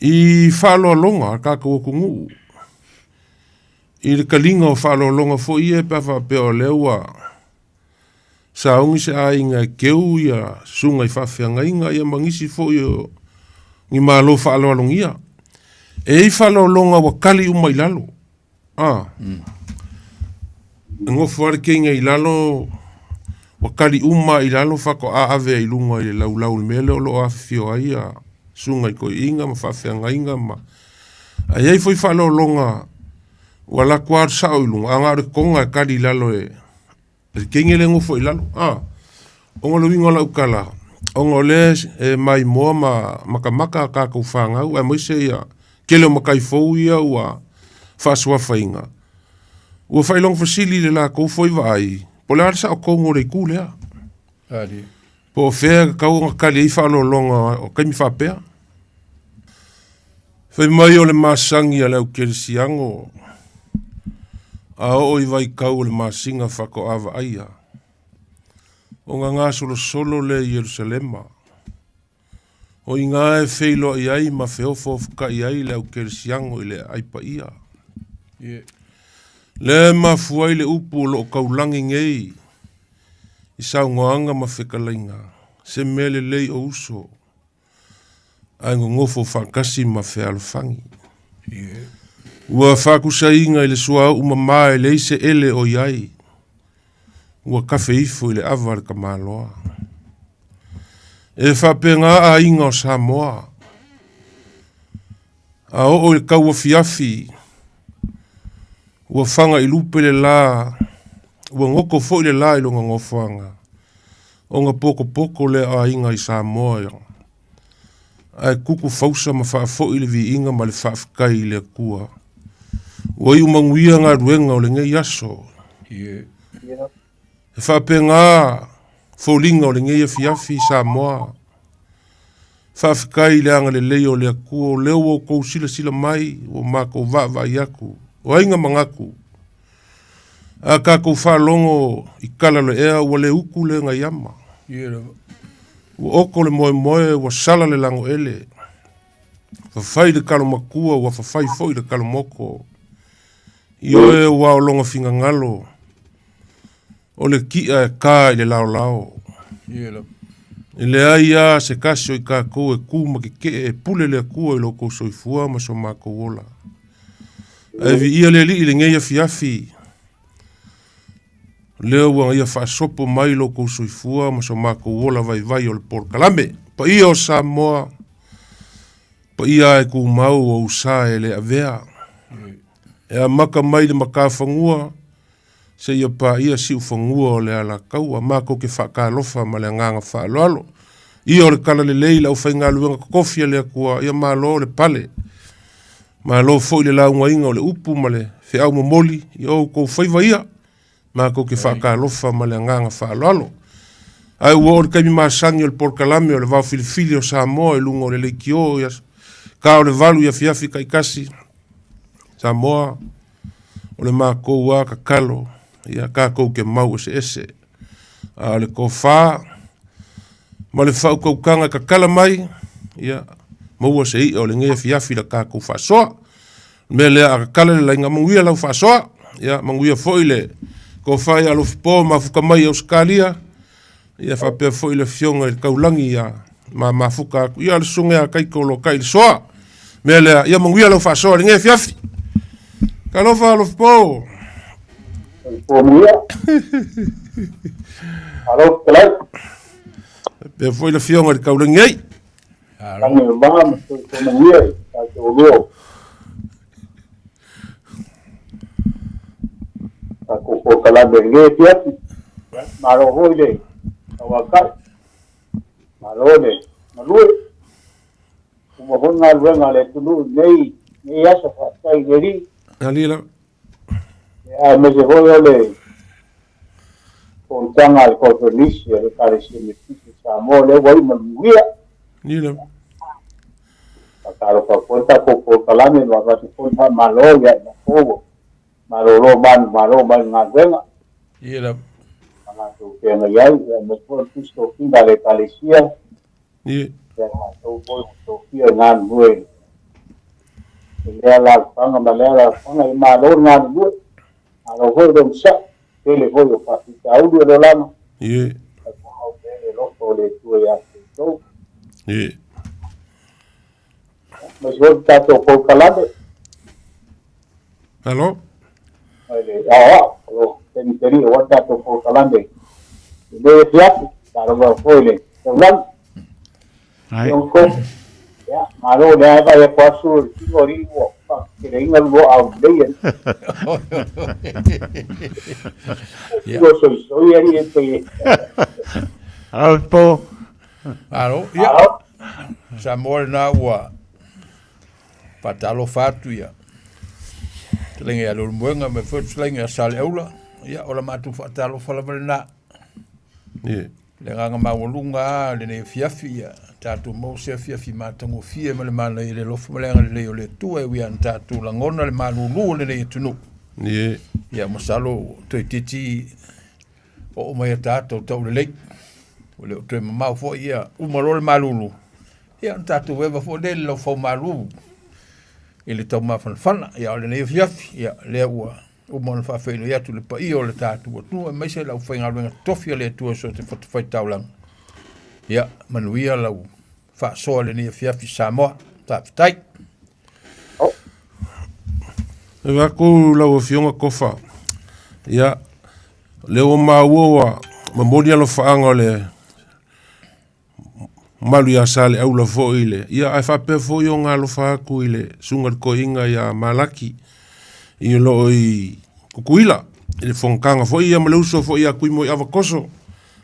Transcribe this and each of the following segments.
I faaaloaloga a le tatou atunuu i le taliga o faaaloaloga foi ia pe a faapea o lea ua sauni se aiga e teu ia susuga i faafeagaiga ia ma nisi foi o ni malo faaaloalogia. E i ai faaaloaloga ua tali uma i lalo. A. E nofo lava le teine i lalo, ua tali uma i lalo faatoa ave ai i luga i le laulau i le mea lea o lo o afifio ai ia susuga i toeaiina ma faafeagaiga ma... Ae i ai foi faaaloaloga ua alu atu lava sao i luga, ae na o le toga e tali i lalo e le teine lea e nofo i lalo. A, ona o le uiga o lau tala, ona o lea e maimoa ma matamata a tatou fanau aemaise ia tele o matai fou ia ua faasuafaina, ua faailoga fesili i le latou foi vaai, po o le a le sao tonu o le itu lea? Po o fea e tatau ona tali ai faaaloaloga o taimi faapea? Fai mai o le masani a le au kerisiano a oo i vaitau o le masina faatoa vaaia ona gasolosolo lea i Ierusalema. O i ina e feiloai ai ma feofaofotai ai le au kerisiano i le aai paia. Lea e mafua ai le upu o lo o taulagi nei i saunoaga ma fetalaiga, se mea lelei o uso ae nonofo faatasi ma fealofani. Ua faatusaina i le suauu mama e leai se ele o i ai, ua kafe ifo i le ava a le tamaloa. E faapena aiga o Samoa, a oo i le tauafiafi, ua faga i lupe le la, ua goto foi le la i lona nofoaga, ona potopoto lea o aiga i Samoa, ae tupu fausa ma faafoi le viiga ma le faafetai i le Atua. Ua iu manuia galuega o lenei aso. E faapena foliga o lenei afiafi i Samoa. Faafetai i le agalelei o le Atua o lea ua outou silasila mai, ua matou vaavaai atu. O ai na manatu? A tatou faalogo i tala o le ea ua le utu le gaiama. Ua oko le moemoe, ua sala le lagoele. Fafai le talo matua, ua fafai foi le talo moko. Ioe ua ologa finagalo, o le ki'a e ka i le laolao. E leai a se tasi o i tatou e ku ma keke'e e pule le Atua i lo outou soifua ma so matou ola. Ae viia le Alii i lenei afiafi, o lea ua Ia faasopo mai lo outou soifua ma so matou ola vaivai o le polokalame. Paia o Samoa, paia e tumau o ou sa e le avea. E amata mai le matafanua, seia paia siufanua o le Alataua, matou te faatalofa ma le agaga faaaloalo. Ia o le tala lelei i le aufaigaluega totofi a le Atua, ia malo le pale. Malo foi le laugaina o le upu ma le feau momoli i outou faiva ia, matou te faatalofa ma le agaga faaaloalo. Ae ua oo le taimi masani o le polokalame o le vaofilifili o Samoa i luga o le leitio i ka o le 8 i afiafi taitasi. Samoa, o le matou a tatalo, ia tatou te mau eseese. A o le tofa ma le faautautaga e tatala mai, ia maua se i'a o lenei afiafi i la tatou faasoa. O le mea lea, a tatala le laina, manuia lau faasoa, ia manuia foi le tofa ia Alofipo mafuta mai i Ausetalia, ia faapea foi le afioga i le Taulagi ia ma mafuta atu, ia le susuga ia Taito o lo o tai i le soa. Mea lea, ia manuia lau faasoa i lenei afiafi. Talofa Alofipo. Manuia. Alo, telai. Faapea foi le afioga i le Taulagi ai. Lagi le va ma soifua manuia i tatou lua. Tatou polokalame i lenei afiafi. Malo foi le tauatai. Malo le galue. Uma foi galuega a le atunuu i lenei, lenei aso, faafetai i le Alii. Alii lava. Aemaise foi o le fonotaga a le Koneferenisi a le Ekalesia Metotisi o Samoa lea ua iu ma le manuia. Alii lava. Faatalofa foi le tatou polokalame ma avatu foi le faamalo ia i latou ua malolo manumalo mai le galuega. Ia lava. Ma latou feagai ai, aemaise foi o le Tusi Tofiga a le Ekalesia. Ia. Ia latou foi ua tofia e galulue I lea alaalafaga ma lea alaalafaga, ia malo le galulue, malo foi le onosai, tele foi o faafitauli o le olaga, ae folau pea le alofa o le Atua ia te outou. Aemaise foi le tatou polokalame. Malo. Mai le aoao, o lo o talitali aua le tatou polokalame i lenei afiafi, faalogo foi i le taulagi. Ai. Ia, malo lea e vaai atu asu le tino alii ua faateteleina le lua au lelei alii. Tino soisoi alii e pei. Alo po. Malo, ia. Samoa lena ua faatalofa atu ia. Fetalaiga ia Leulumoega ma foi fetalaiga ia Saleaula. Ia, o la matou faatalofa lava lena. Le agaga maualuga lava lenei afiafi, ia tatou maua se afiafi matagofie ma le manaia i le alofa ma le agalelei o le Atua e ui lava ina tatou lagona le malulu o lenei atunuu. Ia masalo toeitiiti oo mai a tatou taulelei, ua le o toe mamao foi, ia uma loa le malulu, ia ona tatou eva foi lea i le laufau malu i le taumafanafana. Ia a o lenei afiafi, ia lea ua uma ona faafeiloai atu i le paia o le tatou atunuu aemaise le aufaigaluega totofi a le Atua i so o se fatafaitaulaga. Ia manuia lau faasoa i lenei afiafi Samoa. Faafetai. E vaku lau Afioga Kofa. Ia, lea ua maua ua momoli alofaaga o le malu ia Saleaula foi i le, ia ae faapea foi ona alofa atu i le susuga i le toeaina ia Malaki i o lo o i Tutuila i le fonotaga foi ia ma le uso foi ia Tuimoiava Toso.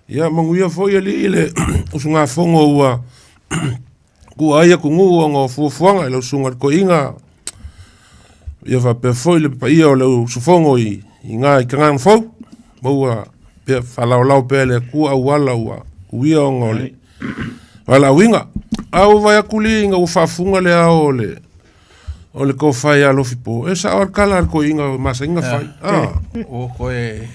Ia manuia foi alii i le usugafono ua tuua ai atunuu ona o fuafuaga i lau susuga i le toeaina ia faapea foi le paia o le usufono i ina i Tagana Fou, maua pea faalaolao pea e le Atua auala ua uia ona o le valaauina. A ua vaai atu lea ina ua faafuga le ao o le o le tofa ia Alofipo, e sao lava le tala a le toeaina masani ona fai. O koe.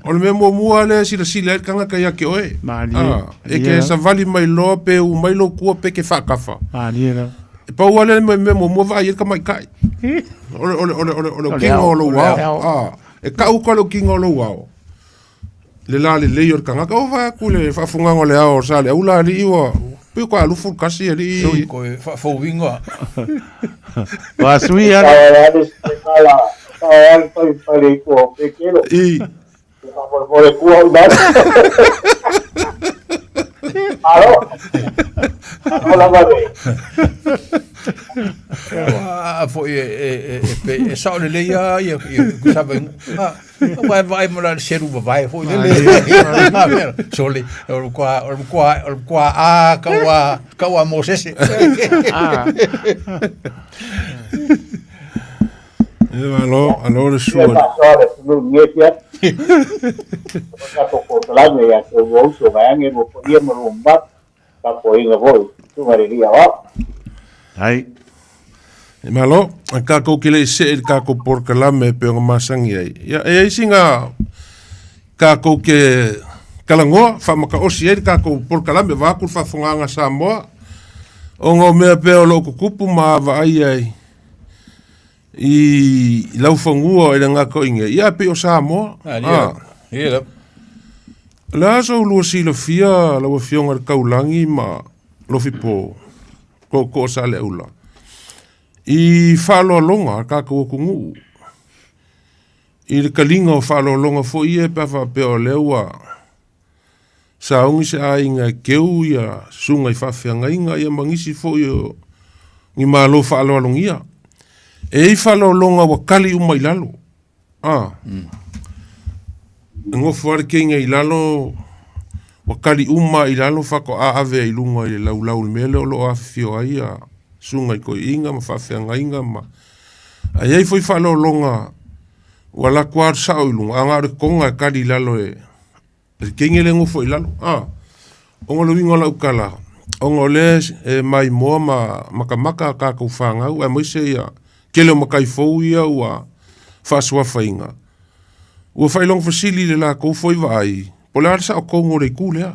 O le mea muamua lea e silasila ai le tagata ia te oe. Malie. E te savali mai loa pe u mai lou tua pe ke faatafa. Malie lava. E pau lava lea le mea muamua vaai ai le tamaitai. O le, o le, o le, o le, o le okina o lou ao. E tau ka le okina o lou ao. Le la lelei o le tagata. O vaai atu le faafogaga o le ao o Saleaula alii ua pei ua alufu le kasi alii. Sui koe faafouina. Ua sui ala. I. A foi e sao lelei lava ia Aua e vaai ma le selu vavae foi lele. Sole, o le matua, o le matua, o le matua a kau a, kau a Mosese. E malo, alo le sua. Ai. E malo, a kākou ke le i see i le kākou polokalame e pei ona masani ai. Ia, e ai sina kākou ke talanoa, faamataosi ai le kākou polokalame, vaeatu le faafofogaaga a Samoa, ona o mea pea o lo o tutupu ma vaai ai i laufanua i le gata o i inei, ia pei o Samoa. Ah. Ia. O le a sou lua silafia lau Afioga i le Taulagi ma Lofipo Tootoo Saleaula i faaaloaloga a tatou atunuu i le taliga o faaaloaloga foi ia pe a faapea o lea ua sauni se aiga e teu ia susuga i faafeagaiga ia ma nisi foi o ni malo faaaloalogia. E i ai faaaloaloga ua tali uma i lalo. E nofo lava le keiga i lalo, ua tali uma i lalo faatoa ave ai i luga i le laulau i le mea lea o lo o afifio ai ia susuga i toeaiina ma faafeagaiga ma... Ae i ai foi faaaloaloga ua alu atu lava sao i luga, ae na o le toga e tali i lalo e le teine lea e nofo i lalo. Ona o le uiga o lau tala, ona o lea e maimoa ma matamata a tatou fanau aemaise ia tele o matai fou ia ua faasuafaina, ua faailoga fesili i le latou foi vaai, po o le a le sao tonu o le itu lea.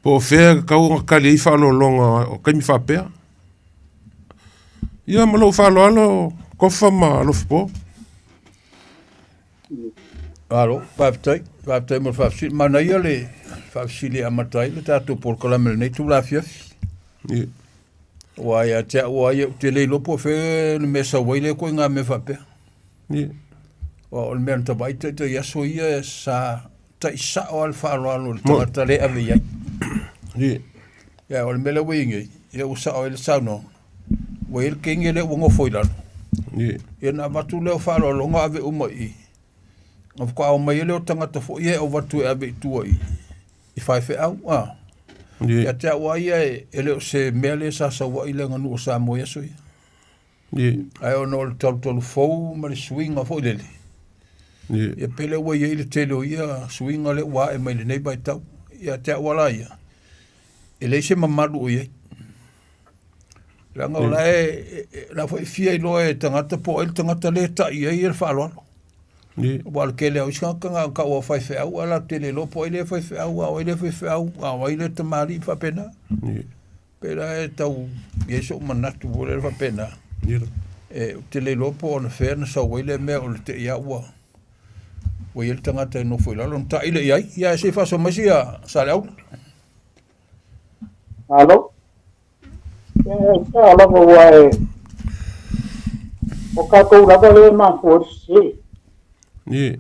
Po o fea e tatau ona tali ai faaaloaloga o taimi faapea. Ia ma lou faaaloalo Kofa ma Alofipo. Malo, faafetai, faafetai mo le faafesili. Manaia le faafesili e amata ai le tatou polokalame i lenei itula afiafi. Ia. Aua ia te au lava ia, ou te le iloa po o fea le mea e sau ai lea ituaiga mea faapea. Ia. Aua o le mea na ta vaai taitai aso ia sa tai sao lava le faaaloalo i le tagata lea e ave i ai. Ia. Ia, o le mea lea ua i ai nei, ia ua sao ai le saunoaga, ua i ai le kenge lea ua nofo i lalo. Ia. Ia ona avatu lea o faaaloaloga ave uma i i. Ona faatoa omai ai lea o tagata foi ia e avatu e ave i tua i faifeau. A. Ia. Ia te au lava ia e le o se mea lea sa sau ai le aganuu a Samoa i aso ia. Ia. Ae ona o le talutalu fou ma le suiga foi lele, Ia. ia pe lea ua i ai le tele o ia suiga lea ua ae mai lenei vaitau. Ia te au lava la ia, e leai se mamalu o i ai. Leaga o la e, la foi e fia iloa e tagata po o ai le tagata lea e tai i ai le faaaloalo. Ia. Aua o le tele lava o isi tagata na ona tau lava o faifeau ae latou te le iloa po o ai lea faifeau, a o ai lea faifeau, a o ai lea tamalii faapena. Ia. Pei la e tau i ai sou manatu foi lele faapena. Ia. E, ou te le iloa po o anafea na sau ai lea mea o le te i lava ua ua i ai le tagata e nofo i lalo ona tai lea i ai. Ia ae se i faasoa mai sia Saleaula. Malo. E sao lava ua e o tatou lava lea e mafua ai le sese. Ia.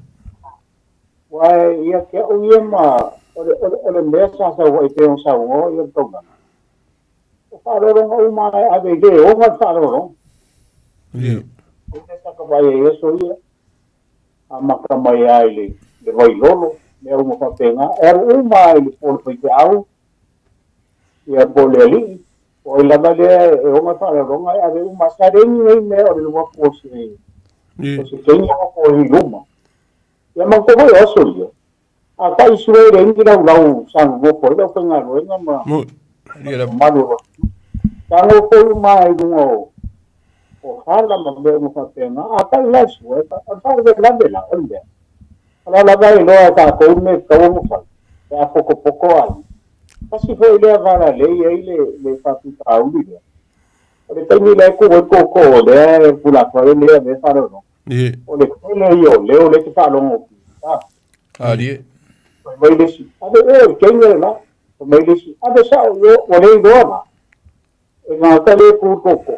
Ua e ia te au ia ma o le, o le, o le mea sa sau ai pei ona saunoa ia le taulaga. O faaaloaloga uma e ave i le oga le faaaloaloga. Ia. O le sa ka vaai ai aso ia, amata mai lava i le, le vailolo, mea uma faapena. E alu uma lava i le po o le faifeau, ia po o le alii, po o ai lava lea e oga le faaaloaloga e ave uma. Sa leai ni nei mea o le alu atu o se, o se teine o i luma. Ia manatua foi o aso ia, a taʻi sue e leai ni laulau sa nonofo ai le aufaigaluega ma mamalu o le atunuu. Sa nofo uma lava i luga o hala ma mea uma faapena. A taʻi la le sua, o le faalavelave la, o le mea, o la lava e iloa e tatou le mea e tatau ona fai, pe a potopoto aiga. Tasi foi lea vala lea e i ai le faafitauli lea, o le taimi la e tu ai le tootoo lea e pula atu ai lea mea faaaloaloga. Ie. O le tele ia o leo lea e te faalogo atu. Ah. Alie. Fai mai le isi, ave oe i Kenya le la. Fai mai le isi, ave sao i o, ua le iloa la. E gata lea e tu tootoo.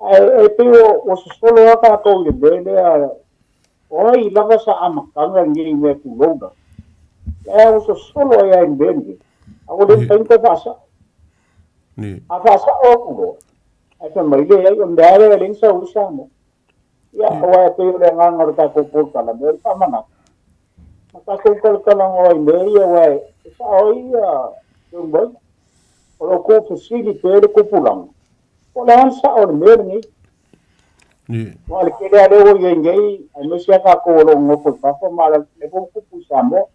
Ae e pei ua sosolo lava tatou i le mea lea, o ai lava sa amataga lenei mea tulou la. Ae ua sosolo ai lava i le mea lenei. A ua le mafai ona toe faasao. Ie. A faasao atu loa, ae fai mai, leai, o le mea lava lea e leai ni sau i Samoa. Ia, aua e pei o le agaga o le tatou polokalame, o le faamanatu. Ma tatou talatalanoa i mea ia, aua e sao ai ia Leuluai. O lo o tuufesili pea le tupulaga, po o le a le sao o le mea lenei. Ie. Aua o le tele lava lea ua i ai nei, aemaise lava tatou o lo o nonofo i fafo, ma o lea foi ua tupu i Samoa,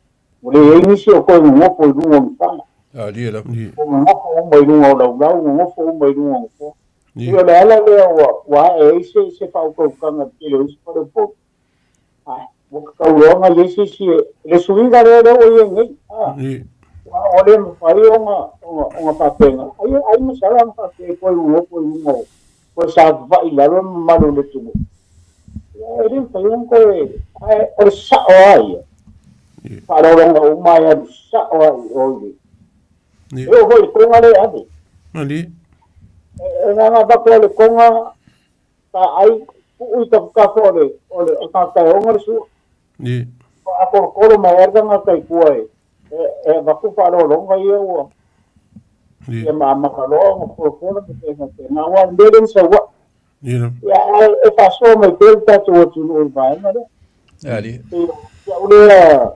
ua leai nisi o toe nonofo i luga o ni fana. Alie lava. Ie. Ua nonofo uma i luga o laulau, nonofo uma i luga o nofoa. Ie. Pei o le ala lea ua ae ai se faautautaga i le tele o isi faleupolu. Ae ua tatau loa ona i ai se isi e le suiga lea lea ua i ai nei. A, Ie. ua le mafai ona faapena. Ai masala ona faapea e toe nonofo i luga o toe savavai i lalo le mamalu o le atunuu. Ia, e le mafai ona toe, ae o le sao lava ia. Ie. Faaaloaloga uma e alu sao lava i o i le. Ie. E oo foi i le toga lea e ave. Alie. E na ona avatu lava le toga, taai, tuu i tafatafa o le o le tagata e ona le sua. Ie. A tolotolo mai lava le tagata i tua e avatu faaaloaloga ia ua Ie. ia ma amata loa ona folafola ma mea faapena. Aua o le mea lea na sau ai. Ie lava. Ia, ae e faasoa mai pea le tatou atunuu i le vaega lea. Alie. E pei o au lea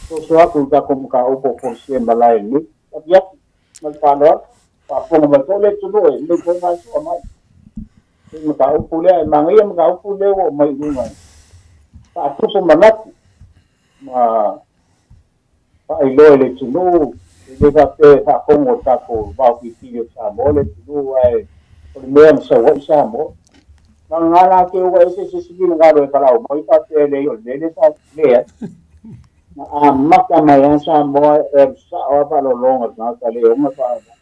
soso atu i le tatou mataupu o folasia i malae lenei. Afiafi ma le faaaloalo. Faafofoga mai foi le atunuu e lelei foi faasoa mai i le mataupu lea. E manaia mataupu lea ua aumai i luga e faatupu manatu ma faailoa i le atunuu. E le faapea e faatonu e le tatou vaofilifili o Samoa le atunuu, ae o le mea na sau ai Samoa. Vagana la te ua ese se isi finagalo e valaau mai faapea e leai o le mea lea sa leai. Na amata mai lava Samoa e alu sao lava faaaloaloga i le tagata le ona faaaloalo.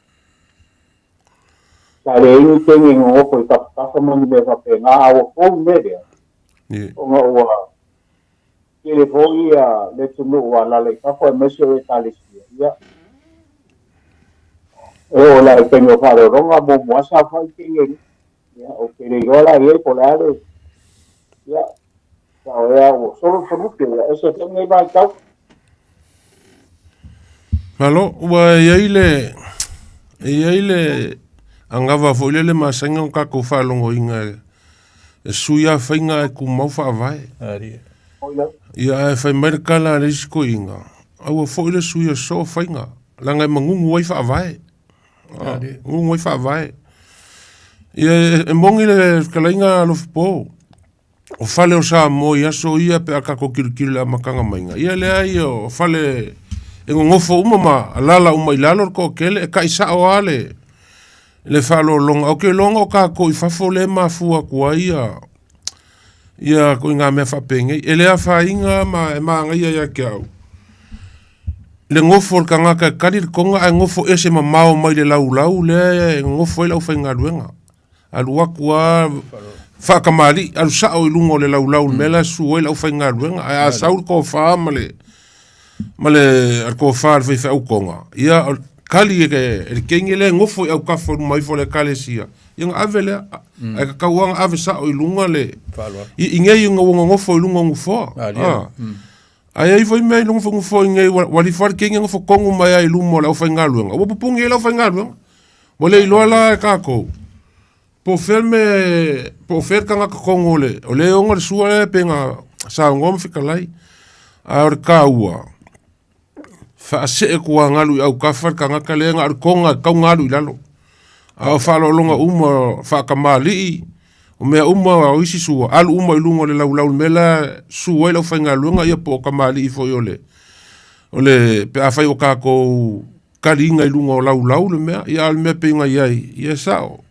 Sa leai ni kenge e nonofo i tafatafa ma ni mea faapena, a ua fou le mea lea, ona ua tele foi le atunuu ua alaala i fafo aemaise o Ekalesia, ia, e oo la i taimi o faaaloaloga, muamua lava saofai kenge nei. Ia, ou te le iloa la i ai po o le a le, ia, sao ea ua solo le fanute, ua ese foi lenei vaitau. Malo, ua i ai le, e i ai le agava foi lele masani ona tatou faalogoina e sui lava faiga ae tumau faavae. Ia ae fai mai le tala a le isi toeaina, aua foi le suia soo faiga, leaga e manunu ai faavae. Manunu ai faavae. Ia e moni le fetalaiga a Alofipo, o fale o Samoa i aso ia pe a tatou tilotilo i le amataga maiga, ia leai o fale e nonofo uma ma alaala uma i lalo le toatele, e tai sao lava le le faaaloaloga. Ou te iloa o tatou i fafo lea e mafua atu ai ia ia ituaiga mea faapenei. E le afaina ma e manaia ia te au le nofo o le tagata e tali le toga ae nofo ese mamao mai le laulau lea e nonofo ai le aufaigaluega. Alu atu lava faatamalii, alu sao i luga o le laulau i le mea la e susu ai le aufaigaluega. Ae a sau le tofa ma le ma le a le tofa a le faifeau toga, ia tali e le teine lea e nofo i autafa i luma ifo o le ekalesia, ia ona ave lea. Ae tatau lava ona ave sao i luga le i nei ina ua nonofo i luga o nofoa. Ae i ai foi mea i luga nofoa i nei ua alu ifo lava le teine nofo tonu mai lava i luma o le aufaigaluega, ua pupuni ai le aufaigaluega. Ua le iloa la e tatou po o fea le mea, po o fea le tagata tonu o le, o lea e ona le sua lea pei ona saunoa ma fetalai. A o le taua, faasee tuagalu i autafa le tagata lea na o le toga e tatau ona alu i lalo. A o faaaloaloga uma faatamalii, o mea uma o isi sua, alu uma i luga o le laulau i le mea la e susu ai le aufaigaluega ia po o tamalii foi o le, o le, pe afai ua tatou taliina i luga o laulau le mea, ia a o le mea pei ona i ai, ia e sao.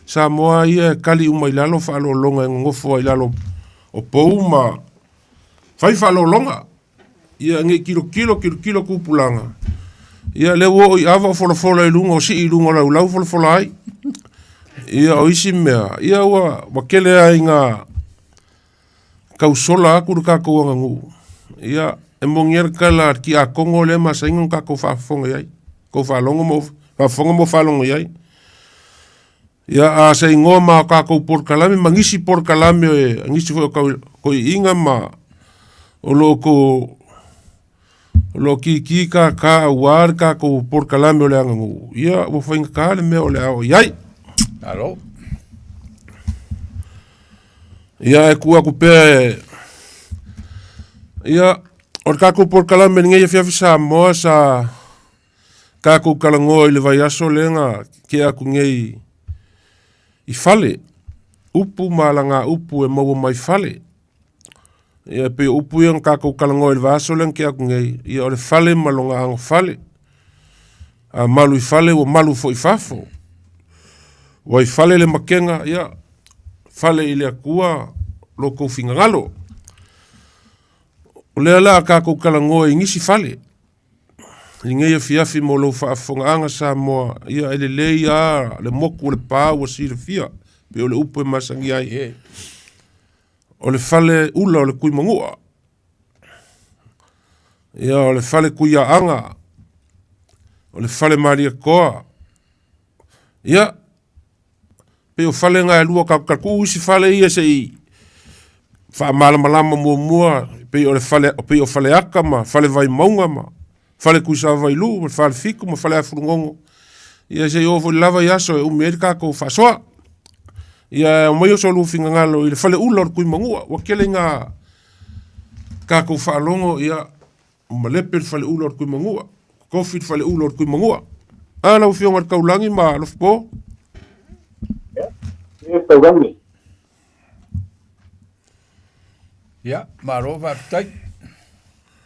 Samoa lava ia e tali uma i lalo faaaloaloga e nonofo ai i lalo o pou ma fai faaaloaloga. Ia ne i tilotilo tilotilo tupulaga, ia lea ua oo i ava o folafola i luga o sii i luga o laulau folafola ai. Ia o isi mea, ia ua tele lava ina tausola atu le tatou aganuu. Ia, e moni lava le tala a le tiakono lea e masani ona tatou faafofoga i ai, tou faalogo ma ou faafofoga ma ou faalogo i ai. Ia, a se igoa ma tatou polokalame ma nisi polokalame, nisi foi o toeaiina ma o lo o o lo o kiki kaka aua le tatou polokalame o le aganuu, ia ua faigata le mea o le a oo i ai. Malo. Ia, e tuu atu pea ia, o le tatou polokalame i lenei afiafi Samoa sa tatou talanoa i le vaiaso lea na tea atu nei i fale, upu ma alagaupu e maua mai fale. Ia e pei o upu ia na tatou talanoa i le vaiaso lea na tea atu nei, ia o le fale ma lona agafale. A malu i fale ua malu foi i fafo. Ua i fale le makega, ia, fale i le Atua lo tou finagalo. O lea la a tatou talanoa i nisi fale, i lenei afiafi mo lou faafofogaaga Samoa, ia e lelei lava le motu o Lepa ua silafia, pei o le upu e masani ai. O le fale ula o le Tuimanua, ia o le fale Tuiaaga, o le fale Malietoa, ia pei o fale na e lua tatou te tuu isi fale ia se i faamalamalama muamua, pei o le fale, pei o Faleata ma Fale Vaimauga ma Fale Tuisavailuu ma Fale Fitu ma Fale Afulugogo. Ia se i oo foi lava i aso e umi ai le tatou faasoa. Ia aumai o so lua finagalo i le faleula o le Tuimanua. Ua tele ina tatou faalogo, ia, malepe le faleula o le Tuimanua, tofi le faleula o le Tuimanua. A lau Afioga i le Taulagi ma Alofipo. Ia, Taulagi. Ia, malo faafetai.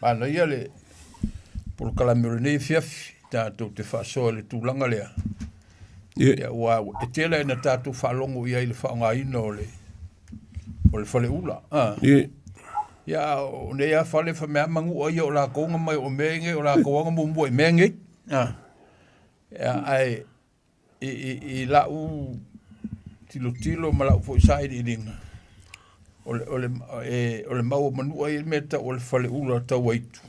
Manaia le polokalame o lenei afiafi, tatou te faasoa i le tulaga lea. Ia, ua e tele ina tatou faalogo i ai i le faaaogaina o le o le faleula. Ah. Ia, o nei lava fale fai mai lava manua ia o latou na mai o mea nei o latou lava na muamua i mea nei. Ah. Ia, ae i lau tilotilo ma lau foi sailiiliga, o le, o le, e, o le mau o Manua ia le mea tau o le faleula tau aitu.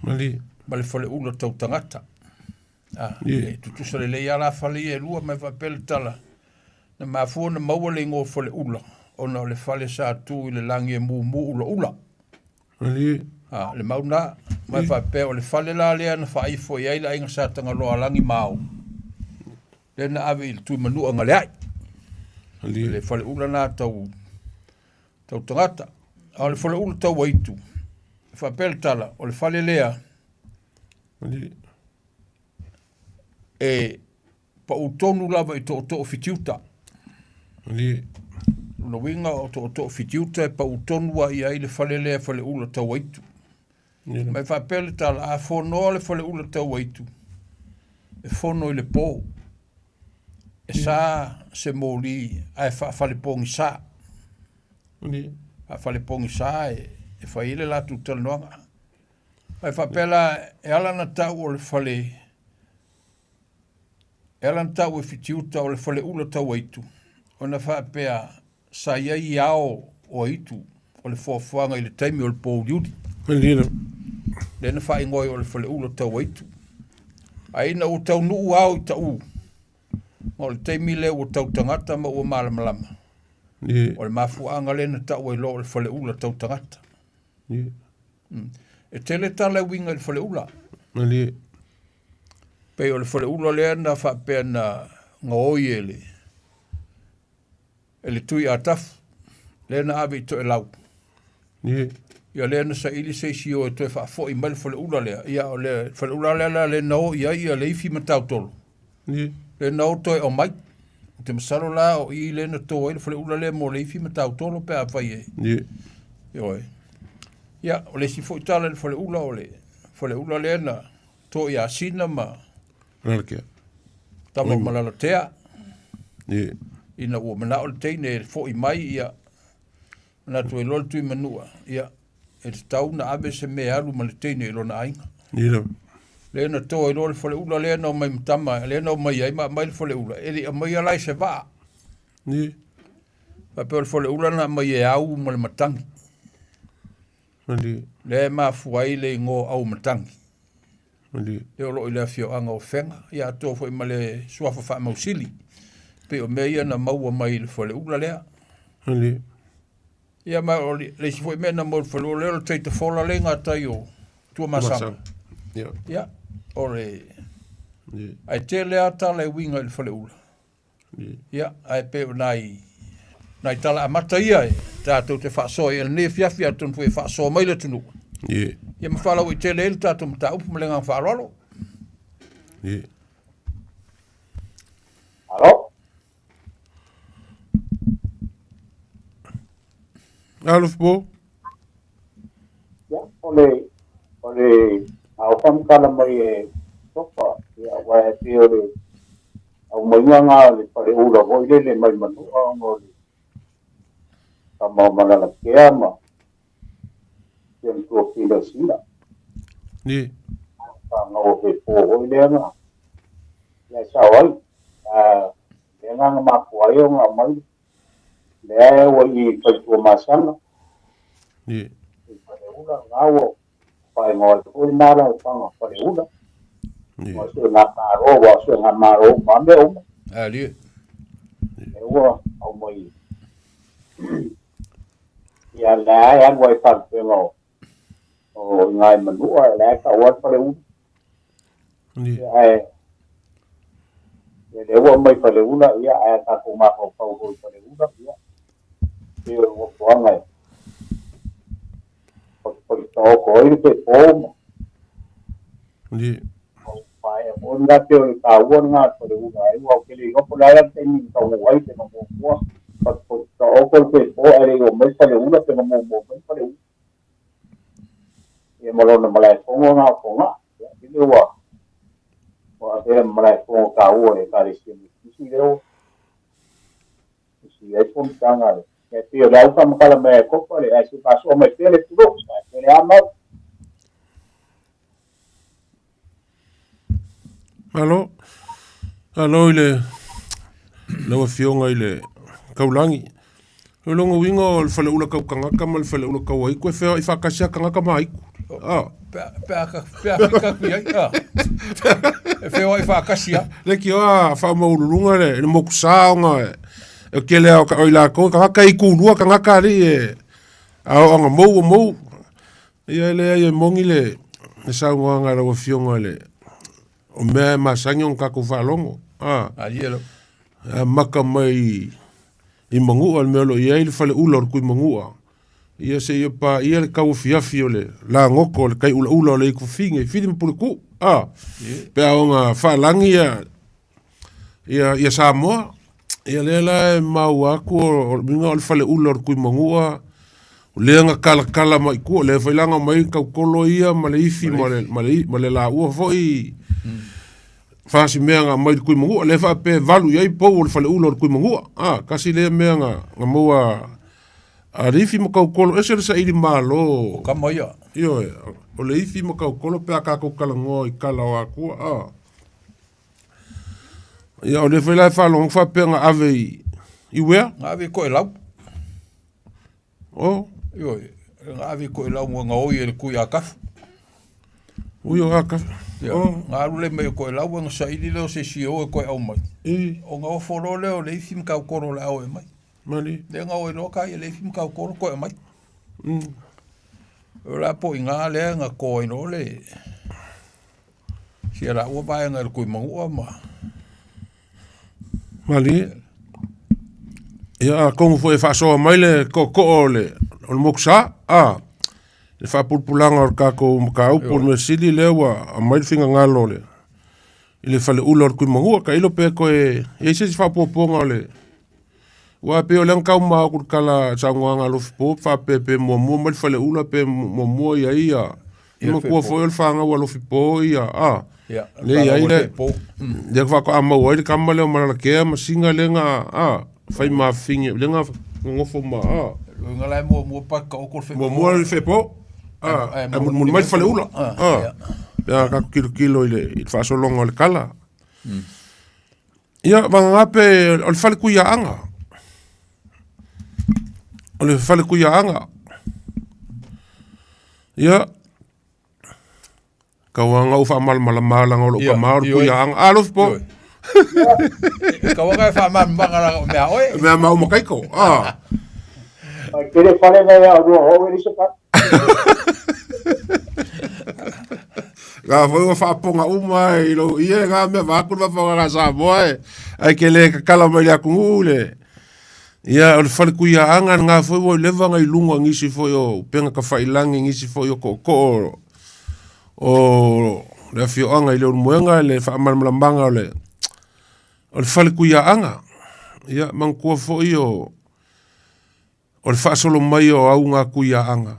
Malie. Ma le faleula tau tagata. Ah, Ie. e tutusa lelei lava la fale ia e lua, ma e faapea le tala, na mafua ona maua le igoa faleula, ona o le fale sa tu i le lagi e mumu ulaula. Malie. Ah, le mau na, ma e faapea o le fale la lea na faaifo i ai le aiga Sa Tagaloa Alagi ma Ao, lea na ave i le Tuimanua Galeai. Malie. Le faleula na tau, tau tagata. A o le faleula tau aitu, e faapea le tala, o le fale lea, Malie. e pau tonu lava i tootoo fitiuta. Malie. Lona uiga o tootoo fitiuta e pau tonu a i ai le fale lea faleula tau aitu. Ma e faapea le tala, a fonoa le faleula tau aitu, e fono i le po, e sa se moli ae faafalepogisa. Faafalepogisa e fai ai le latou talanoaga. Ae faapea la, e ala ona tau o le fale, e ala ona tau e Fitiuta o le faleula tau aitu, ona faapea sa i ai ao o aitu o le foafoaga i le taimi o le pōuliuli. Lea na faaigoa ai o le faleula tau aitu. Ae ina ua taunuu ao i Taʻu, ma o le taimi lea ua tau tagata ma ua malamalama, o le mafuaaga lea na tau ai loa o le faleula tau tagata. E tele tala e uiga i le faleula. Malie. Pei o le faleula lea na faapea na gaoi e le e le Tui Atafu, lea na ave i Toelau. Ie. Ia lea na saili se isi o e toe faafoi mai le faleula lea. Ia o le faleula lea la lea na o i ai ia Leifi ma Tautolo. Ie. Lea na o toe aumai. Ou te masalo la o i lea na to ai le faleula lea mo Leifi ma Tautolo pe afai e. Ie. Ioe. Ia, o le isi foi tala i le faleula o le faleula lea na to i Asina ma Malalatea. Tama o Malalatea. Ie. Ina ua manao le teine e foi mai, ia, manatu ai loa le Tuimanua, ia, e tatau na ave se mea e alu ma le teine i lona aiga. Ie lava. Lea na to ai loa le faleula lea na omai ma tama, lea na omai ai ma aumai le faleula, e le i aumaia la i se vaa. Ie. Faapea o le faleula na aumai e au ma le matagi. Malie. Lea e mafua ai le igoa o Aumatagi. Malie. Lea o lo o i le afioaga o Afega, ia atoa foi ma le suafa faamausili. Pei o mea ia na maua mai i le faleula lea. Malie. Ia ma o le isi foi mea na maua i le faleula lea o le taitafola lea i gatai o Tuamasaga. Ia. Ia, o le... Ie. Ae tele lava tala e uiga i le faleula. Ia, ae pei o nai, nai tala amata ia e tatou te faasoa i lenei afiafi, atonu foi e faasoa mai le atunuu. Ie. Ia ma faalauaitele ai le tatou mataupu ma le agaga faaaloalo. Ie. Alo. Alo Fipo. Ia, o le, o le, a o faamatala mai e Tofa, ia, aua e pei o le aumaiga na o le faleula foi lele mai Manua ona o le tama o Malalakea ma si ona tuafafine o Sina. Ie. Sa gaua fepo foi lea na, ia e sao ai. A, lea na na mafua ai ona aumai Lea ua i Faletuamasaga, Ie. i Faleula, na ua faaigoa ai foi lena alaalafaga o Faleula. Ie. Ua sue ngā malo, ua sue ngā malo uma mea uma. Alie. Lea ua aumai. Ia lea e alu ai faalupega o o i ngā i Manua, lea e taua le Faleula. Ie. Ia ae Ia lea ua aumai Faleula, ia ae a tatou mafaufau foi i Faleula, ia pei o le nofoaga e patapatitaoto ai le pepo ma Ie. maea foi lena. Pei o le taua lena o le Faleula ai, aua ou te le iloa po o le a la le taimi na taunuu ai pe na muamua patapatitaoto le pepo ae le i oo mai le Faleula pe na muamua mai le Faleula. Ia ma lona malaefono na o Fogaa. Ia, sili ua ua avea ma malaefono taua i Ekalesia Metotisi lea ua tusi ai fonotaga a le. Ia e pei o le au faamatala mai a Kopa le ae se faasoa mai pea le tulou, ae pei o le a mau. Malo. Malo i le lau Afioga i le Kaulagi. O lona uiga o le faleula kau tagata ma le faleula kau aiku e feoai faatasi lava tagata ma aiku. Ah. Pe a, pe a, pe a fika atu i ai, ah. E feoai faatasi lava. Le tioa faamaualuluga le, le motu sa ona e, e tele lava o, o i latou, tagata e itulua tagata alii e, a oo ina mou ua mou. Ia e leai e moni le, le saunoaga a lau Afioga i le, o mea e masani ona tatou faalogo. Ah. Malie lava. E amata mai i Manua le mea o lo o i ai le faleula o le Tuimanua, ia seia paia le tauafiafi o le lagoto o le tai ulaula o le Ikufafine i Fili ma Puletuu, a, pe a ona faalagi ia, ia, ia Samoa. Ia lea la e maua atu o le uiga o le faleula o le Tuimanua, o lea na talatala mai i tua, o lea foi la na omai tautolo ia ma le ifi ma le, ma le, ma le laua foi fasimea na aumai i le Tuimanua, lea faapea e valu i ai pou o le faleula o le Tuimanua. A, tasi lea mea na, na maua a le ifi ma tautolo, ese le saili malo. O kama ia. Ioe, o le ifi ma tautolo pe a tatou talanoa i tala o Atua. A. Ia, o lea foi la e faalogo faapea na ave i, i uea? Na ave i Toelau. O. Ioe, na ave i Toelau na oi e le tui Akafu. Ui o Akafu. Ia, O. na alu lea mai o Toelau ona saili lea o se isi e o e toe au mai. I. Ona ofo loa lea o le ifi ma tautolo o le a o e mai. Mani. Lea na o ai loa kai e le ifi ma tautolo toe aumai. O la po i ngā lea na toa ai loa le sia laua vaega i le Tuimanua ma Malie. Ia, atonu foi e faasoa mai le tootoo o le, o le motu sa, a, le faapulapulaga o le tatou mataupu, o le mea sili lea ua aumai le finagalo o le, i le faleula o le Tuimanua. Tailo pe toe i ai se isi faaopoopoga o le, aua e pei o lea na tau ma atu i le tala saunoaga a Lofipo faapea pe muamua mai le faleula pe muamua i ai ia, Ia matua Fepo. foi o le fanau a Lofipo ia, a, Ia, lea i ai fanau a le, Fepo. lea faatoa maua ai le tama lea o Malalakea ma Siga lea na, a, fai mafine, lea na nonofo ma, a. Uiga la e muamua pa taoto le Fepo. Muamua le Fepo, a, Ae ae mulimuli mai le faleula, A, a. ia. Pe a tatou tilotilo i le, i le faasologa o le tala. Ia, vagana pe o le fale kuiaaga. O le fale kuiaaga. Ia, tauaga ou faamalamalama leaga o lou Ia, tama o le ioe. kuiaaga. A, alofa po. Ioe. Tauaga e faamalamalama leaga o mea oe. Mea mau ma kaiko. A. Mai tele fale na ia rua hou e lisa pa. Ngā foi ua faapoga uma ai i lou ie ngā mea vaku le faafofogaaga a Samoa e, ae ke le kakala mai le atunuu le. Ia, o le falekuiaaga lena foi ua leva ona i luga o nisi foi o upega tafailangi, nisi foi o tootoo o le afioaga i Leulumoega le faamalamalamaga o le o le falekuiaaga. Ia, manatua foi o o le faasolo mai o auga kuiaaga.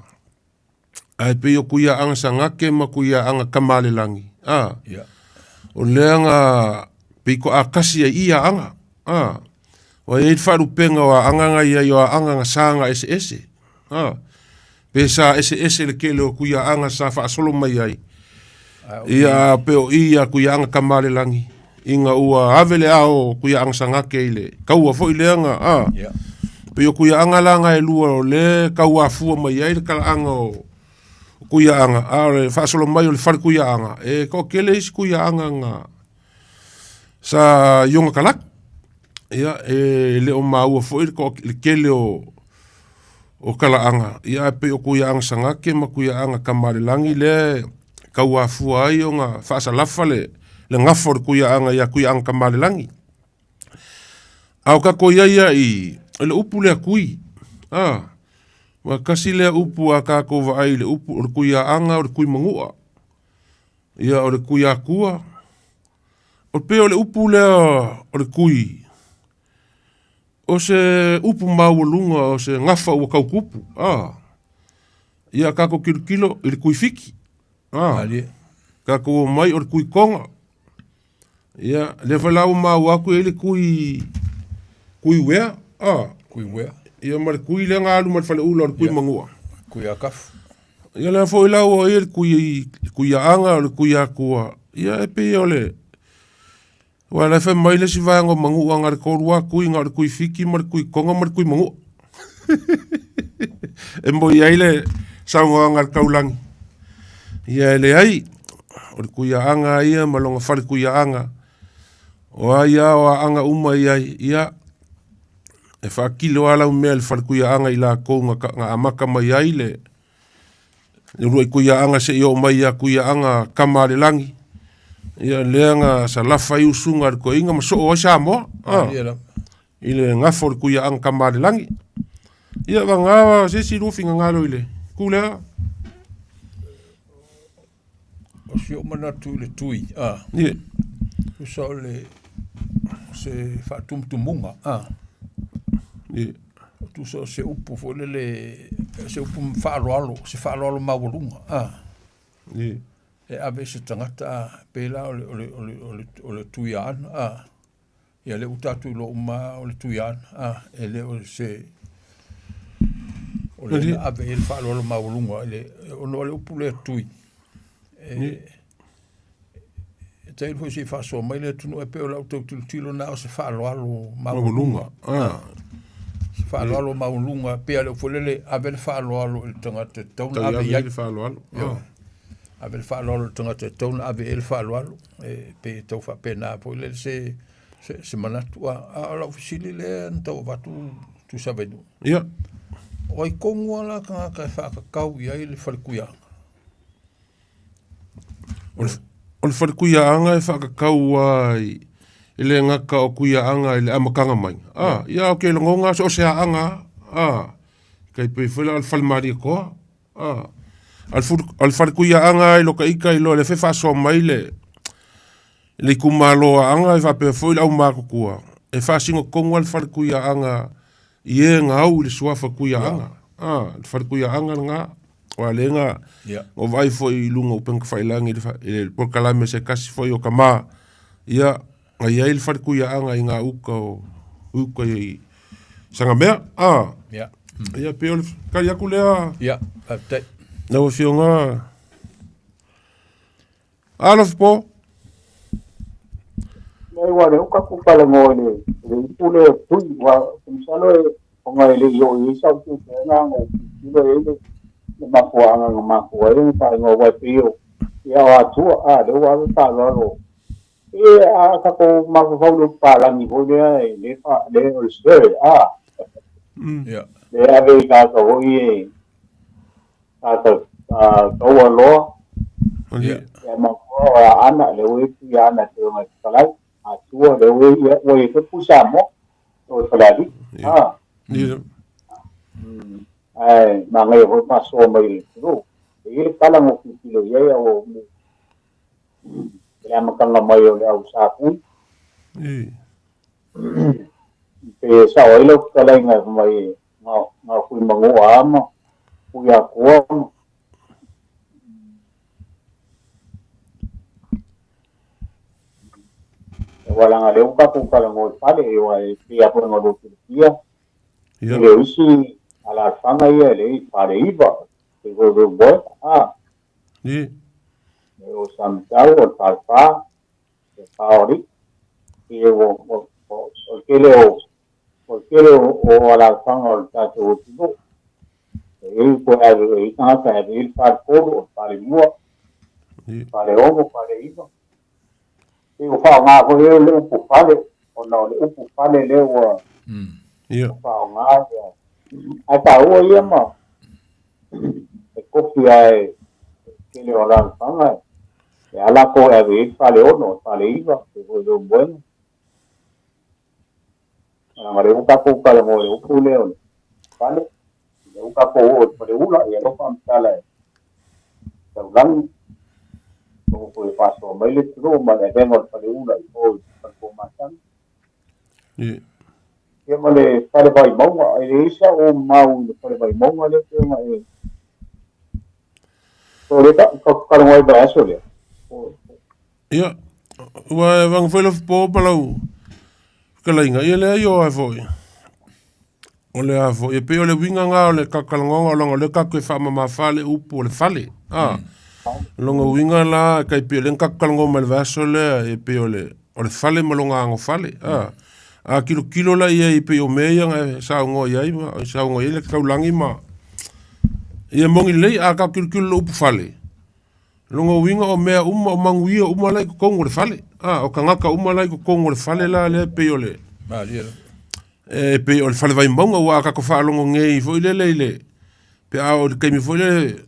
Ae pei o kuiaaga Sagake ma kuiaaga Tamalelagi, a, Ia. o lea na pei toatasi ai i aanga, a, ua i ai le faalupega o aanga na i ai o aanga na saga eseese, a, pe sa eseese le tele o kuiaaga sa faasolo mai ai, ia, pe o i ia kuiaaga Tamalelagi, ina ua ave le ao o kuiaaga Sagake i le taua foi lea na, a, Ia. Pei o kuiaaga la na e lua o lea e tauafua mai ai le talaaga o kuiaaga, a o le faasolo mai o le fale kuiaaga, e toatele isi kuiaaga na sa i ona talaatu. Ia, e le o maua foi le, le tele o, o talaaga, ia ae pei o kuiaaga Sagake ma kuiaaga Tamalelagi lea e tauafua ai ona faasalafa le, le gafa o le kuiaaga ia kuiaaga Tamalelagi. A o tatou i ai ia i le upu lea kui, a, ua tasi lea upu a tatou vaai i le upu o le kuiaaga o le kui manua, ia o le kui akua. O pei o le upu lea o le kui, o se upu maualuga o se gafa ua tautupu, a. Ia tatou tilotilo i le kui fiki, a. Tatou omai o le kui toga. Ia, lea foi la ua maua atu e i ai le kui, kui uea, a. Kui uea. Ia ma le kui lea na alu ma le faleula o le kui Ia. manua. Kui akafu. Ia lea foi la ua i ai le kui, kui aaga o le kui akua. Ia e pei o le, Ua la e fai mai le isi vaega o Manu'a na o le tolu lava tui, na o le tui Fiti ma le tui Toga ma le tui Manu'a. E moi ai le saunoaga a le taulagi. Ia e leai, o le Tuiaana ia ma lona fale Tuiaana, o ai lava o Aana uma i ai, ia, e faatilo lava lau mea i le fale Tuiaana i latou na amata mai ai le le uluai Tuiaana seia oo mai ia Tuiaana tama a le lagi, ia lea na salafa ai usuga a le toeaina ma soo ai Samoa, i le gafa o le Tuiaana tama a le lagi. Ia vagana se isi lua finagalo i le itu lea. O si ou manatu i le tui, a. Ie. Tusa o le se faatumutumuga, a. Ie. Tusa o se upu foi lele, se upu faaaloalo, se faaaloalo maualuga, a. Ie. E ave i se tagata, a, pei la o le, o le, o le, o le, o le Tuiaana, a. Ia lea ua tatou iloa uma lava o le Tuiaana, a, e le o se o le na ave i ai le faaaloalo maualuga i le ona o le upu lea tui e e tailo foi se i faasoa mai le atunuu e pei o lau tau tilotilo na o se faaaloalo maualuga a se faaaloalo maualuga pei a le upu lele ave le faaaloalo i le tagata e tatau ona ave i ai le faaaloalo ave le faaaloalo i le tagata e tatau ona ave i ai le faaaloalo. E pei e tau faapena foi lele se, se, se manatu. A, a o lau fesili lea na tau avatu Tuisavailuu. Ia. O ai tonu lava la tagata e faatatau i ai le falekuiaga? O le, o le falekuiaga e faatatau lava i, e le gata o kuiaaga i le amataga mai. A, ia ou te lagona so o se aaga lava. A, tai pei foi la o le fale Malietoa. A, o le falekuiaaga i lo ka ita iloa le fe faasoa mai le le itumalo Aana e faapea foi le aumatutua e faasino tonu lava le falekuiaaga i e na au i le suafa Tuiaaga. A, le falekuiaaga lena. Aua lea na ou vaai foi i luga o upega tafailagi i le polokalame a se tasi foi o tama, ia, na i ai le falekuiaaga i gauta o uta i Sagamea. A, ia pei o le tali atu lea. Ia, faafetai. Lau Afioga Alofa. Leai, ua lea ua tatou talanoa i le i le upu lea tui, ua ou te masalo e ona e le i oo i ai sau teuteuga na ou tilotilo i ai le le mafuaaga na mafua ai ona faaigoa aua e pei o ia o Atua, a lea ua ave faaaloalo E a tatou mafaufau i le upu palagi foi lea e le fa le o le sir a. Ia. Le ave i tagata foi e tagata taua loa. Ia. Ia mafua o Aana le ua i Aana e pei ona e fetalai. Atua le ua ia ua i foi Pui Samoa o le Falealili. A. Ia. Ae manaia foi le faasoa mai le atunuu. E i ai le tala na ou tilotilo i ai a ua i le amataga mai o le au sa pui. Pe sao ai lau fetalaiga e fai mai na o Tuimanua lava ma Tuiatua ma aua leaga o lea ua tatou talanoa i fale, aua e pei lava foi ona lua silafia, e le o isi alaalafaga ia e leai faleiva, pei foi o Leulumoega. Ie. E o Samatau, o le Falefa, o le Faoalii. Ia ua, ua, ua, o le tele o, o le tele o, o alaalafaga o le tatou atunuu. E i ai toe ave, e i ai tagata e ave i ai le faletolu, o le falemua, faleono, faleiva. Pei ua faaaoga foi lea le upu fale, ona o le upu fale lea ua Ia. faaaoga ia. Ae taua ia ma e kofi lava e tele o alaalafaga e a latou e ave i ai le faleono, le faleiva, pei foi o Leulumoega. Leaga o lea ua tatou talanoa i le upu lea o le fale, lea ua tatou oo i le faleula, ia lea ua faamatala e Taulagi, ua toe faasoa mai le atunuu ma le avega o le faleula i o i le Faletuamasaga. Ia ma le fale Vaimauga, e leai sau mau i le fale Vaimauga lea pei ona e o lea tatou talanoa ai i le vaiaso lea. Ia, ua e vaga foi lau po ma lau fetalaiga, ia leai o a foi. O le a foi, e pei o le uiga lena o le talatalanoaga o leaga o lea tatou te faamamafa le upu o le fale. A, o lona uiga la, e tai pei o lea na tatou talanoa mai i le vaiaso lea, e pei o le. o le fale ma loga agofale. A, a kilokilo la i ai pei o mea ia na e saunoa i ai ma saunoa i ai le taulagi ma ia moni lelei a tatou tilotilo i le upu fale, lona uiga o mea uma o manuia uma la i totonu o le fale. A, o tagata uma la i totonu o le fale la lea pei o le Malie lava. e pei o le fale Vaimauga aua a tatou faalogo nei foi lele i le pe a oo i le taimi foi lele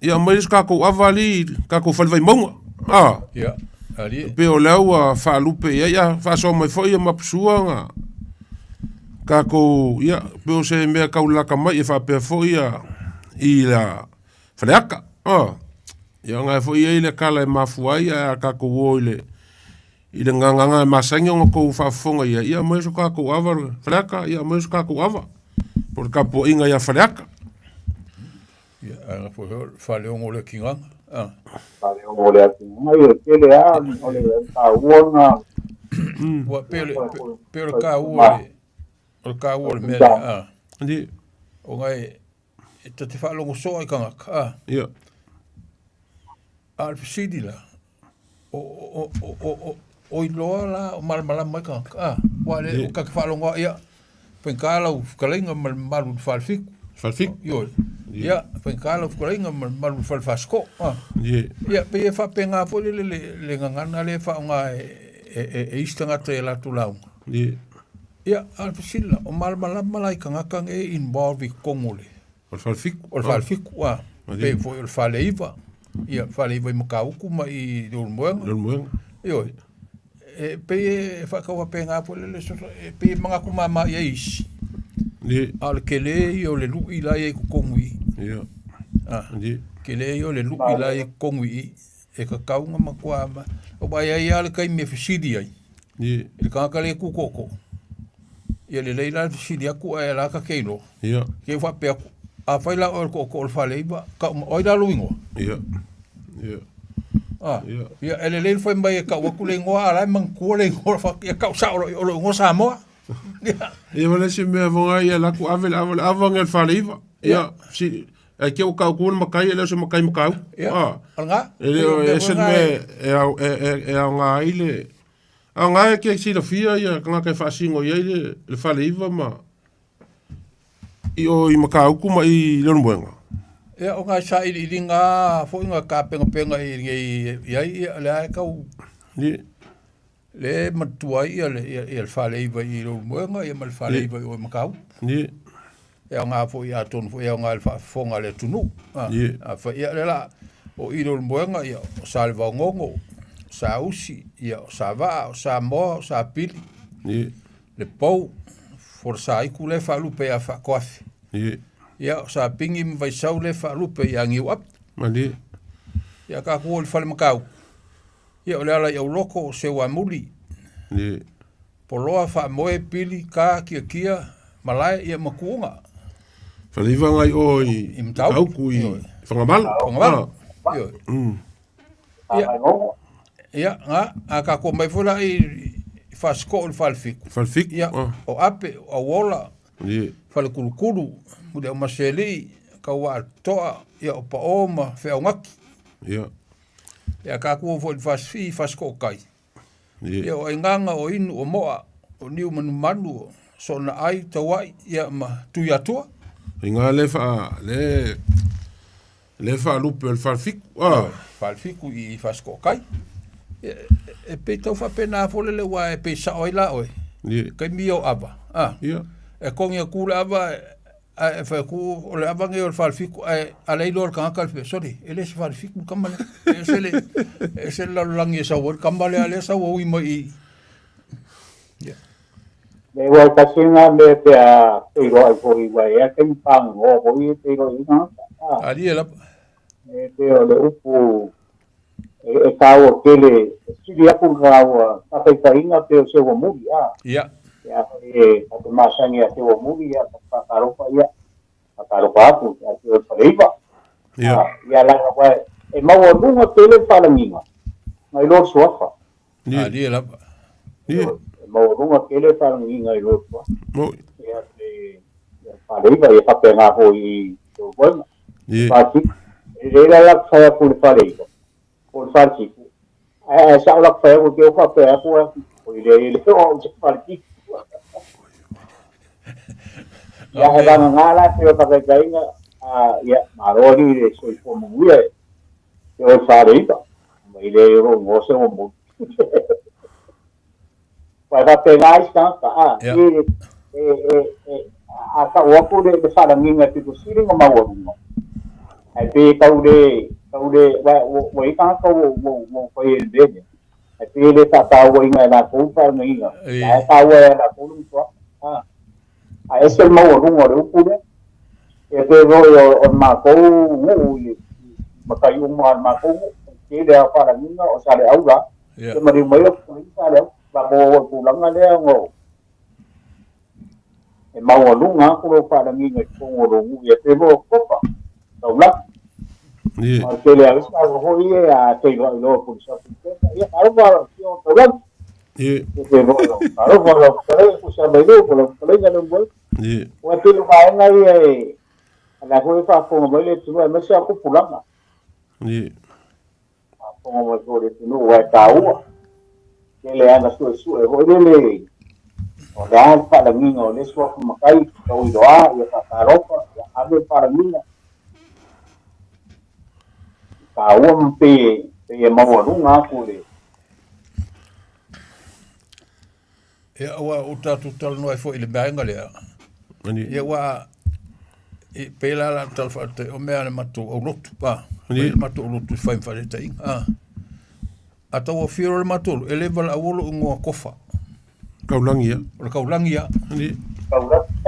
ia aumai le isi tatou ava alii i le tatou fale Vaimauga a Ia, alii. pei o lea ua faalupe i ai ia faasoa mai foi ia Mapusua na tatou ia pei o se mea tau lalata mai e faapea foi ia i la Faleata a ia ona e foi i ai le tala e mafua ai ae a tatou o i le i le gagana e masani ona outou faafofoga i ai, ia aumai so tatou ava, Faleata, ia aumai so tatou ava, po o le tapuaiga ia Faleata. Ia, ae na foi o le faleogo o le atigaga. Ah. Faleogo o le atigaga, ia, tele lava o le taua lena. Ua pei o le, pei o le taua o le, o le taua o le mea lea. Ah. Ona e, e ta te faalogo soo ai tagata, ah. Ia. A o le fesili la, o, o, o, o, o, o iloa la o malamalama ai tagata, ah, ua le, o ta te faalogo lava, ia, faigata lau fetalaiga ma le mamalu i le Falefitu. Falefitu. Ioe. Ia, faigata lau fetalaiga ma le mamalu i le Fale Fasitoo, ah. Ie. Ia, pei e faapena foi lele le, le gagana lea e faaaoga e, e, e, e isi tagata i a latou lauga. Ie. Ia, a o le fesili la, o malamalama la i tagata nei e involve i totonu o le... O le Falefitu. O le Falefitu, a. Pei foi o le Faleiva, ia, Faleiva i Matautu ma i Leulumoega. Leulumoega. Ioe. E pei e faataufaapena foi lele, e pei e manatu mama i ai isi. Ie. A o le tele ia o le lui la e i ai i totonu i i. Ia. A. Ie. Tele ia o le lui la e i ai i totonu i i. E tatau ona matua, aua e i ai lava le taimi e fesili ai. Ie. I le tagata lea e tu tootoo. Ia lelei la le fesili atu ae la ta te iloa. Ia. Ke faapea atu, afai la oe o le tootoo o le Faleiva, tau mai, o ai la lou igoa? Ia. Ia. Ah, Ia. ia e lelei le fai mai e tau atu le igoa, a o la e manatua le igoa, ia tau sao o lou igoa Samoa. Ia. Ia ma le isi mea foga ia la ku ave le ava le ava nge le Faleiva. Ia, si ai ke o kau ku le makai e le o se makai makau. Ia. Ah. O lena. E le o e se mea e au e e e aoga ai le aoga e ke silafia ia tagata e faasino i ai le le Faleiva ma i o i Matautu ma i Leulumoega. Ia, o nai sailiiliga lava foi na tapenapena i nei i ai, ia, lea e tau Ie. le matua ai ia le, ia, ia le Faleiva i Leulumoega ia ma le Faleiva i o i Matautu. Ie. E aoga foi atonu foi e aoga i le faafofoga a le atunuu. A, Ie. afai, ia, lea la, o i Leulumoega, ia, o Salevaogogo, o Sausi, ia, o Savaa, o Samoa, o Sapili, Ie. le Pou, Folosaiku lea e faalupe ia Faatoafe. Ie. Ia, o Sapigi ma Vaisau lea e faalupe ia Niuapu. Malie. Ia, tatou o i le fale Matautu. Ia, o le ala i Auloko, o Seuamuli. Ie. Poloa, Faamoe, Pili, Ka, Kiakia, Malae, ia ma Kuuga. Faleiva ngai o i I Matautu. Matautu i Ioe. Fagamalo. Fagamalo. Ah. Ioe. Ia. Ia, na, a tatou omai foi la i Fasitoo i le Falefitu. Falefitu. Ia, Ah. o Ape, o Auola, Ie. Falekulukulu, Muliaumasealii, Kauaatoa, ia o Pao ma Feaugaki. Ia. Ia tatou o foi i le Fasifii, Fasitoo tai. Ie. Ia o Aigaga, o Inu, o Moa, o Niumanumanu, o Soonaai, Tauai, ia ma Tuiatua. Inga le faa le le faalupe o le Falefitu. Ah. Falefitu i Fasitoo tai. Ia, e pei tau faapena foi lele aua e pei sao ai la oe. Ie. Taimi ia o ava. Ah. Ia. E togi atu le ava ae fai atu o le ava nei o le Falefitu ae a le iloa e le tagata le sole e le o se Falefitu le tama lea. E ese le e ese le lalolagi e sau ai le tama lea lea sau ui mai i. Ia. Le ua tasi lena mea pe a feiloai foi ua i ai taimi pagagoa foi e feiloai ai tagata. Ah. Alie lava. E pei o le upu e taua tele, e sili atu le taua faataitaiga pei o Seuamuli, a. Ia. Pe afai e ta te masani ia Seuamuli, ia ta te faatalofa ia, faatalofa atu ia te oe Faleiva. Ia. A, ia laga aua e maualuga tele le faalagiga nai lo le suafa. Ie. Alie lava. Ie. E maualuga tele le faalagiga i lo le suafa. Moi. Ia te ia Faleiva, ia faapena foi i Leulumoega. Ie. Fasiku. E lelei la latou fai atu i le Faleiva, po o le Falefitu. Ae sa'o laku fai atu te ua faapea atu oi leai e le o au se faletino. Ia he vagagā la pei o le faataitaiga, ia malo alii i le soifua manuia e oe Faleita, mai leai o lou igoa se ua moni. Aua e faapena isi tagata, a, e, e, e, a tau atu le, le faalagiga e pito sili ona maualuga, ae pei e tau le, tau le, ua, ua i ai tagata ua, ua, ua fai e le mea lea, ae pei e le faatauaina e latou le faalagiga, la e taua ia latou le matua. A, a ese le maualuga o le upu lea. E pei foi o, o le matou nuu i, i matai uma o le matou nuu, tele lava o faalagiga o Saleaula, Ia maliu mai o Saleaula, matou o i tulaga lea ona o e maualuga atu lou faalagiga i totonu o lou nuu ia pei foi o Kopa, Taulagi. Ma o le tele lava o isi vaega foi ia a feiloai loa i Pulisa Pulitesa, ia talofa lau Afioga Taulagi. Ia pei foi o talofa lau fetalaiga Tuisamailu po o lau fetalaiga Leulumoega. Aua e pei o vaega ia e o la foi e faafofoga mai le atunuu aemaise lava tupulaga. Faafofoga mai foi le atunuu aua e taua. Tele lava ina suesue foi lele o le a le faalagiga o lea suafa matai, tauiloa, ia faatalofa, ia ave le faalagiga. E taua ma pei pei e maualuga atu le Ia, ua ou tatou talanoa ai foi i le vaega lea. Ia, ua e pei la la tala faafetai o mea a le matou aulotu, a, le matou aulotu e fai ma faataitaiga, a. A tau afio loa le matou, e le valaau lou igoa Kofa. Kaulagi ia. O le Kaulagi ia.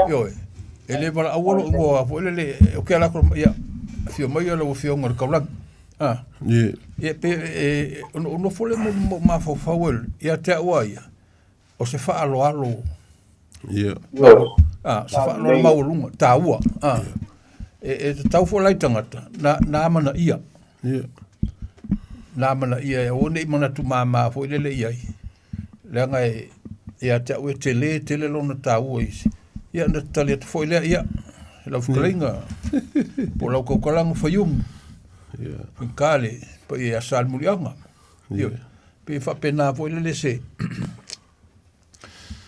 Ioe. E le valaau lou igoa foi lele, o ke ala atu, ia, afio mai lau afioga i le Kaulagi. A. Ia, pe, e, ona ou nofo lea ma mafaufau ia te au a ia, o se faaaloalo Ia. A, se faaaloalo maualuga, taua. A. E, e tatau foi la i tagata, na, na amanaia. Ia. Na amanaia e aua ne i manatu māmā foi lele i ai. Leaga e, ia te au e tele tele lona taua i se. Ia, na tali atu foi lea, ia, lau fetalaiga, po o lau tautalaga Faiumu, Ia. Faigata le paia ia Salemuliaga. Ia, pei e faapena foi lele se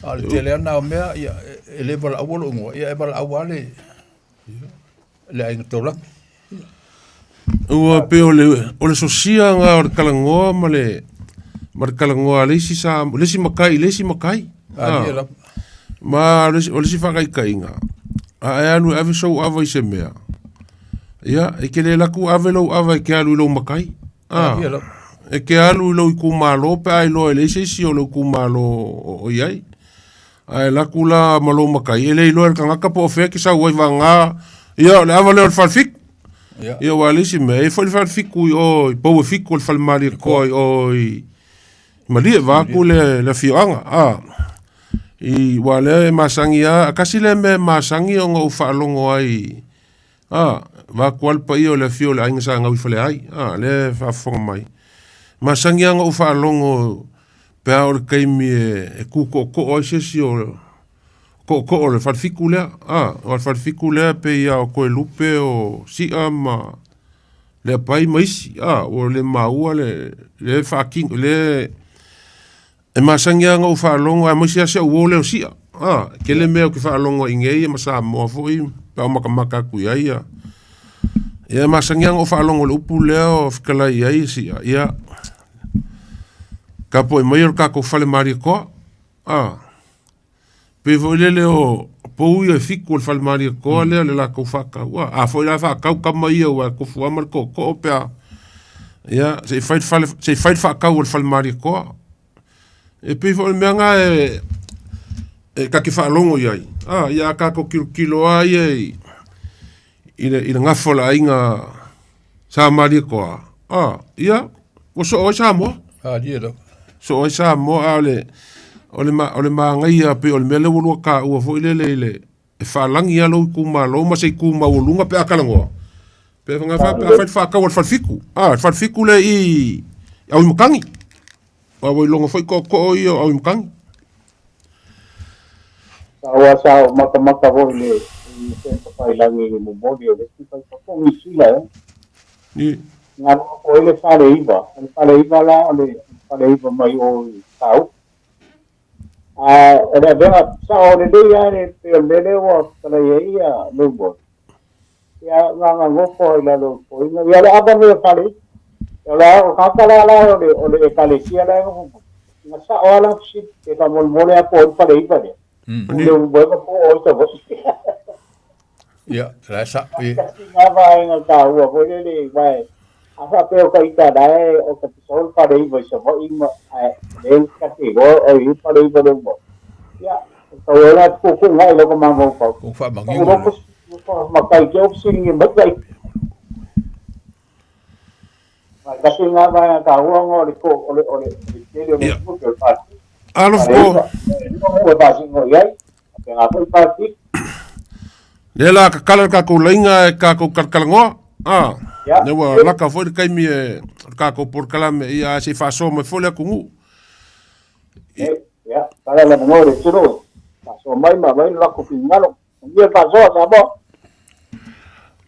a o le tele lava na o mea, ia, e le valaau lou igoa, ia e valaau lava le, le aiga taulagi. Ua pei o le, o le sosia nga o le talanoa ma le, ma le talanoa a le isi sa, le isi matai i le isi matai. Ah, ia lava. Ma o le isi, o le isi faataitaiga, a e alu e ave sou ava i se mea, ia, e te le alu atu ave lou ava e te alu i lou matai. Ah, Ia lava. e te alu i lou itumalo pe a iloa e leai se isi o lou itumalo o i ai. Ae alu atu la ma lou matai, e le iloa e le tagata po o fea e te sau ai vagana, ia o le ava lea o le falefitu. Ia. Ia aua o le isi mea, e i ai foi le falefitu i o i Pouefitu o le fale Malietoa i o i Malie vaeatu le, le afioaga. A, i, aua o lea e masani lava, tasi lea mea e masani ona ou faalogo ai A, vaeatu lava le paia o le afio o le aiga sa gau i Faleai, a, lea e faafofoga mai. Masani lava ona ou faalogo pe a oo i le taimi e tu tootoo ai se isi o tootoo o le falefitu lea, a, aua o le falefitu lea e pei lava o Toelupe o Si'a ma Leapai ma isi, a, ua le maua le, le faatino, le E masani lava ona ou faalogo aemaise lava si au uo lea o Si'a. A, e tele mea ou te faalogo ai i inei ma Samoa foi pe a ou matamata atu i ai ia. Ia e masani lava ona ou faalogo i le upu lea o fetalai i ai Si'a, ia tapuai maia lo tatou fale Malietoa. A, pei foi lele o pou ia e fitu o le fale Malietoa lea o le latou faatau. A, a foi la e faatau tama ia aua e tofu lava ma le tootoo pe a ia se i fai le fale, se i fai le faatau a le fale Malietoa. E pei foi o le mea lena e e ta te faalogo i ai, a, ia a tatou tilotilo lava ia i i le i le gafa o le aiga Sa Malietoa, a, ia, ua soo ai Samoa. Malie lava. Soo ai Samoa, a o le, o le, o le manaia pei o le mea lea ua lua taua foi lele i le, e faalagi lava lou itumalo ma se itu maualuga pe a talanoa. Pe a fai le faatau a le falefitu, a, le falefitu lea i i Auimatagi. Aua ua iloga foi tootoo ia o Auimatagi. Sa sa ou matamata foi i le i le papailagi i le momoli o le isi fai totogi sila e. Ni. Galuega foi le faleiva, o le faleiva la o le faleiva mai o i Saute. Ae o le avega sao lelei lava le pei o le mea lea ua fetalai ai ia Leumuoe, ia gagagofo ai lalo o foiga. Ia o le ava lenei o le faleiva. O le tagata la la o le o le ekalesia la e nofo mai, na sao lava lana fesili, pe faamolemole lava po o ai le faleiva lea. O Leulumoega po o ai Savaii. Ia, la e sa i. Tasi na vaega taua foi lele, aua a faapea o ita la e o ta pisau le faleiva i Savaii ma ae lea ta te iloa o i faleiva le uma. Ia, tau ai la tuutuu ngai loko mafaufau. Ko faamanino. Matai ke o fesiligia mai tai. Mai tasi na vaega taua ona o le o le o le tele o le tupe o le pasi. Alofa ko. Ua faasino i ai. Faapena foi pasi. Lea la kakala le kakou laiga e kakou kalakalanoa. Ah, lea ua laka foi le taimi e o le kakou polokalame ia ae se i faasoa mai foi le atunuu. Ia, tala le avanoa i le atunuu. Faasoa mai ma aumai lo latou finagalo. Manuia le faasoa Samoa.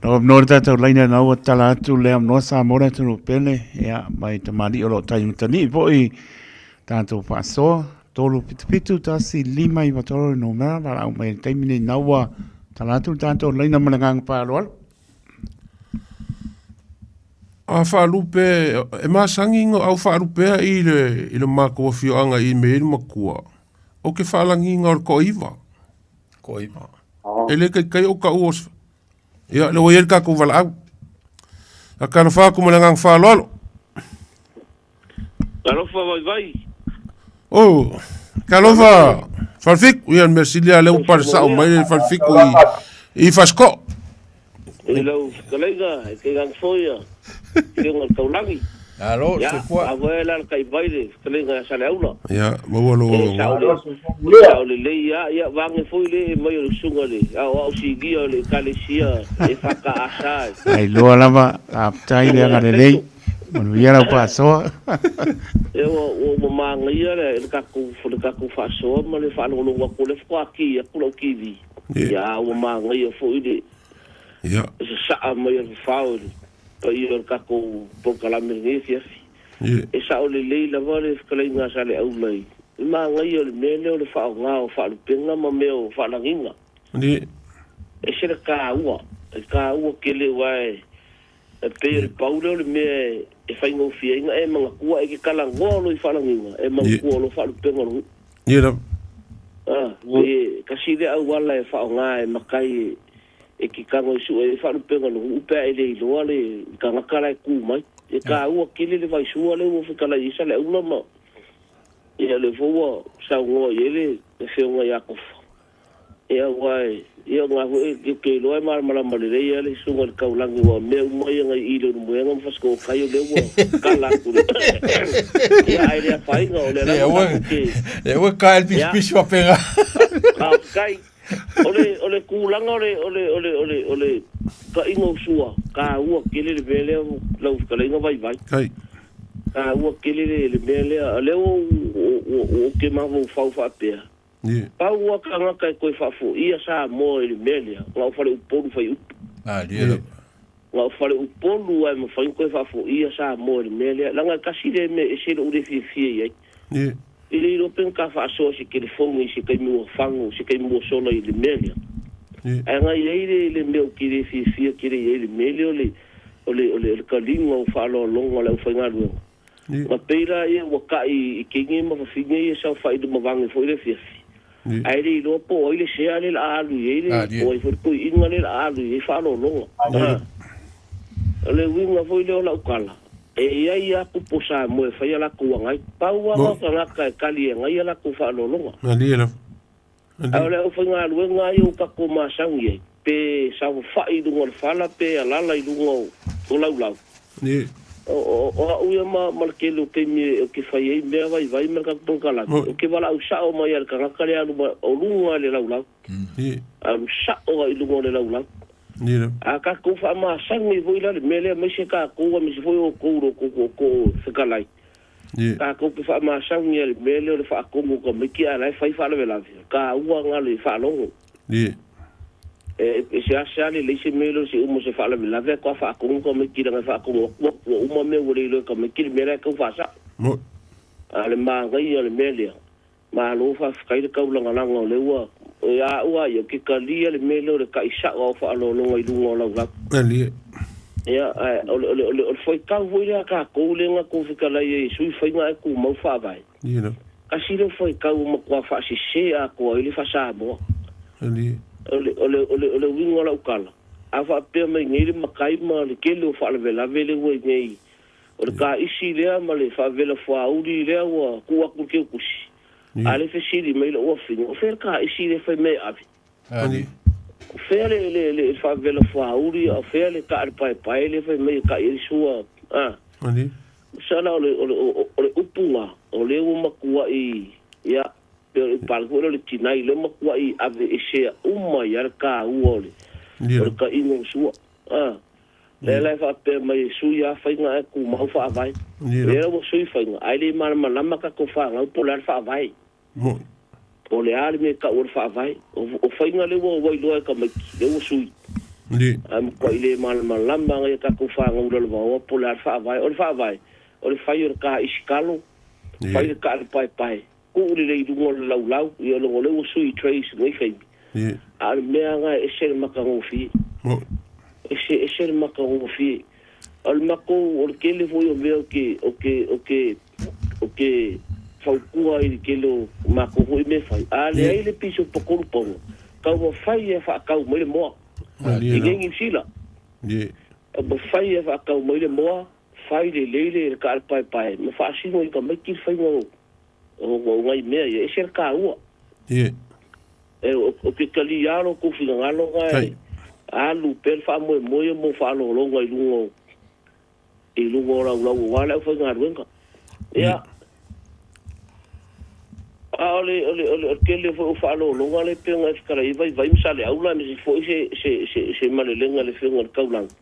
Lau avanoa le tatou laina na ua tala atu le avanoa Samoa le atunuu pele ia mai tamalii o lo o tai matani'i foi tatou faasoa 3 7 7 1 5 9 3 le numera valaau mai i le taimi nei na ua tala atu le tatou laina ma le agaga faaaloalo. A faalupe e masani ona au faalupea i le i le matou afioaga i mea i le matua o ke faalagiga o le toaiva. Toaiva. E le taitai ou taua o se Ia, lea ua i ai le tatou valaau. A talofa atu ma le agaga faaaloalo. Talofa vaivai. Oh, talofa Falefitu. Ia, le mea sili lava lea ua pale sao mai le Falefitu i, i Fasito'o. I lau fetalaiga e tainane foi ia Afioga i le Taulagi. Malo, Ia, soifua. avoe la le taivai le fetalaiga ia Saleaula. Ia, maua lou E avanoa. sao le sao lelei lava, ia vaeane foi le ee mai o le susuga i le aoao sinia o le Ekalesia EFKS e Ailoa lava, faafetai le Susuga ia agalelei, Kaiso. manuia lau faasoa. Ia ua ua mamagaia le le tatou le tatou faasoa ma le faalogologo atu o lea faatoa ki atu lau TV. Ia. Ia a ua manaia foi le Ia. sasaa mai o le fafao i le paia o le tatou polokalame i lenei afiafi. Ia. E sao lelei lava le fetalaiga a Saleaula i le manaia o le mea lea o le faaaoga o faalupega ma mea o faalagiga. Ia. E ese le taua, e taua tele aua e pei o le pau lea o le mea e faigofie ai ona e manatua, e te talanoa loa i faalagiga, e manatua loa faalupega o le nuu. Ia lava. A, e tasi lea auala e faaaoga e matai e te tago e sue ai faalupega o le nuu pe a e le iloa le tagata la e tu mai. E taua tele le vaisua lea ua fetalai ai Saleaula ma ia lea foi ua saunoa i ai le Afioga ia Tofa. Ia aua e, ia o lena foi ou te iloa e malamalama lelei lava le Susuga i le Taulagi aua o mea uma ia na i i Leulumoega ma Fasitooutai o lea ua kala atu le ia ae le afaina o lea lava tatou te Lea ua ka el ia pisipisi faapena. Faafetai. O le o le tulaga o le o le o le o le o le taʻiga o sua, taua tele le mea lea lau fetalaiga Vaivai. Kai. Taua tele le le mea lea, o lea ua ua ua ou te mafaufau faapea, Ia. pau lava tagata e toe faafoia Samoa i le mea lea, na o Faleupolu faiupu. Malie lava. Na o Faleupolu lava e mafai ona toe faafoia Samoa i le mea lea, leaga e tasi lea mea e ese lou le fiafia i ai. Ia. E le iloa pe na ta faasoa i se telefoni i se taimi ua fagu, se taimi ua sola i le mea lea. Ae na i ai le, le mea ou te le fiafia tele i ai, le mea lea o le, o le, o le, o le taliga o faaaloaloga a le aufaigaluega. Na pei la ia ua ta'i i teine ma fafine ia saofai i luma vane foi le afiafi. Ae le iloa po o ai le sea lea la a alu i ai le, po o ai foi le toeaina lea la a alu i ai faaaloaloga. O le uiga foi lea o lau tala, e i ai lava tupu o Samoa e fai a latou agai. Pau lava o tagata e tali e agai a latou faaaloaloga. Ae o le aufaigaluega lava ia ua tatou masani ai, pe saofafai i luga o le fala pe alala i luga o laulau. O au ia ma le tele o taimi ou te fai ai mea vaivai ma le tatou polokalame, ou te valaau sao mai lava i le tagata lea e alu mai o luga i le laulau. Alu sao lava i luga o le laulau. A tatou faamasani foi la le mea lea, aemaise tatou aemaise foi outou i lo outou tootoo fetalai, tatou te faamasani lava i le mea lea o le faatonu o tamaiti a o la e fai faalavelave, o le taua lena o le faalogo. E seasea lelei se mea lea o se uma o se faalavelave ae toa faatonu tamaiti leaga e faatonu atu ua uma mea ua le iloa e tamaiti le mea la e tau faasao. A o le manaia o le mea lea, malo faafetai le taulagalaga o lea ua, ia au lava ia, ou te talia le mea lea o le tai sao o faaaloaloga i luga o laulau. Ia, ae o le, o le, o le, o le faitau foi lea a tatou lea na tou fetalai ai e sui faiga ae tumau faavae. Tasi lea faitau ua matua faasese atoa ai le faa-Samoa. O le, o le, o le, o le uiga o lau tala, a faapea mai nei le matai ma le tele o faalavelave lea ua i nei, o le taisi lea ma le faavela fuauli lea ua tuu atu i le teutusi, a le fesili mai lou afine, o fea le taisi lea fai mai e ave? O fea le, le, le faavela fuauli, a o fea le taa le paepae lea fai mai e ta'i ai le sua, a? Masala o le, o le, o le upu na, o lea ua matua'i, ia, pei o le upu foi lea o le tinai, lea ua matua'i aveesea uma ai lava le taua o le, o le ta'iga o le sua. A, lea la e faapea mai e sui lava faiga ae tumau faavae. O lea la ua sui faiga, ae le malamalama tatou fanau po o le a le faavae. Po o le a le mea e tau o le faavae. O faiga lea ua ua iloa e tamaiti, lea ua sui. Ae matuai le malamalama nai a tatou fanau lalovaoa po o le a le faavae. O le faavae, o le fai o le taisi talo, fai le taale paepae, tuu lelei i luga o le laulau, ia leaga o lea ua sui trays i lenei taimi. A o le mea lena e ese le matagofie. Ese, ese le matagofie. O le matou, o le tele foi o mea ou te, ou te, ou te, ou te fautua ai i le tele o matou foi mea e fai, a leai le pisipo 3 pauna, taumafai e faatau mai le moa. I nei Niu Sila. Taumafai e faatau mai le moa, fai lelei le taale paepae ma faasino i tamaiti le faiga o, o, o nai mea ia. E ese le taua. E, o ke talia lo kou finagalo na e alu pea le faamoemoe mo faaaloaloga i luga o i luga o laulau aua le aufaigaluega. Ia, a o le, o le, o le, o le tele foi o faaaloaloga lea pei ona e fetalai ai Vaivai ma Saleaula aemaise foi se, se, se, se malelega i le Afioga i le Taulagi.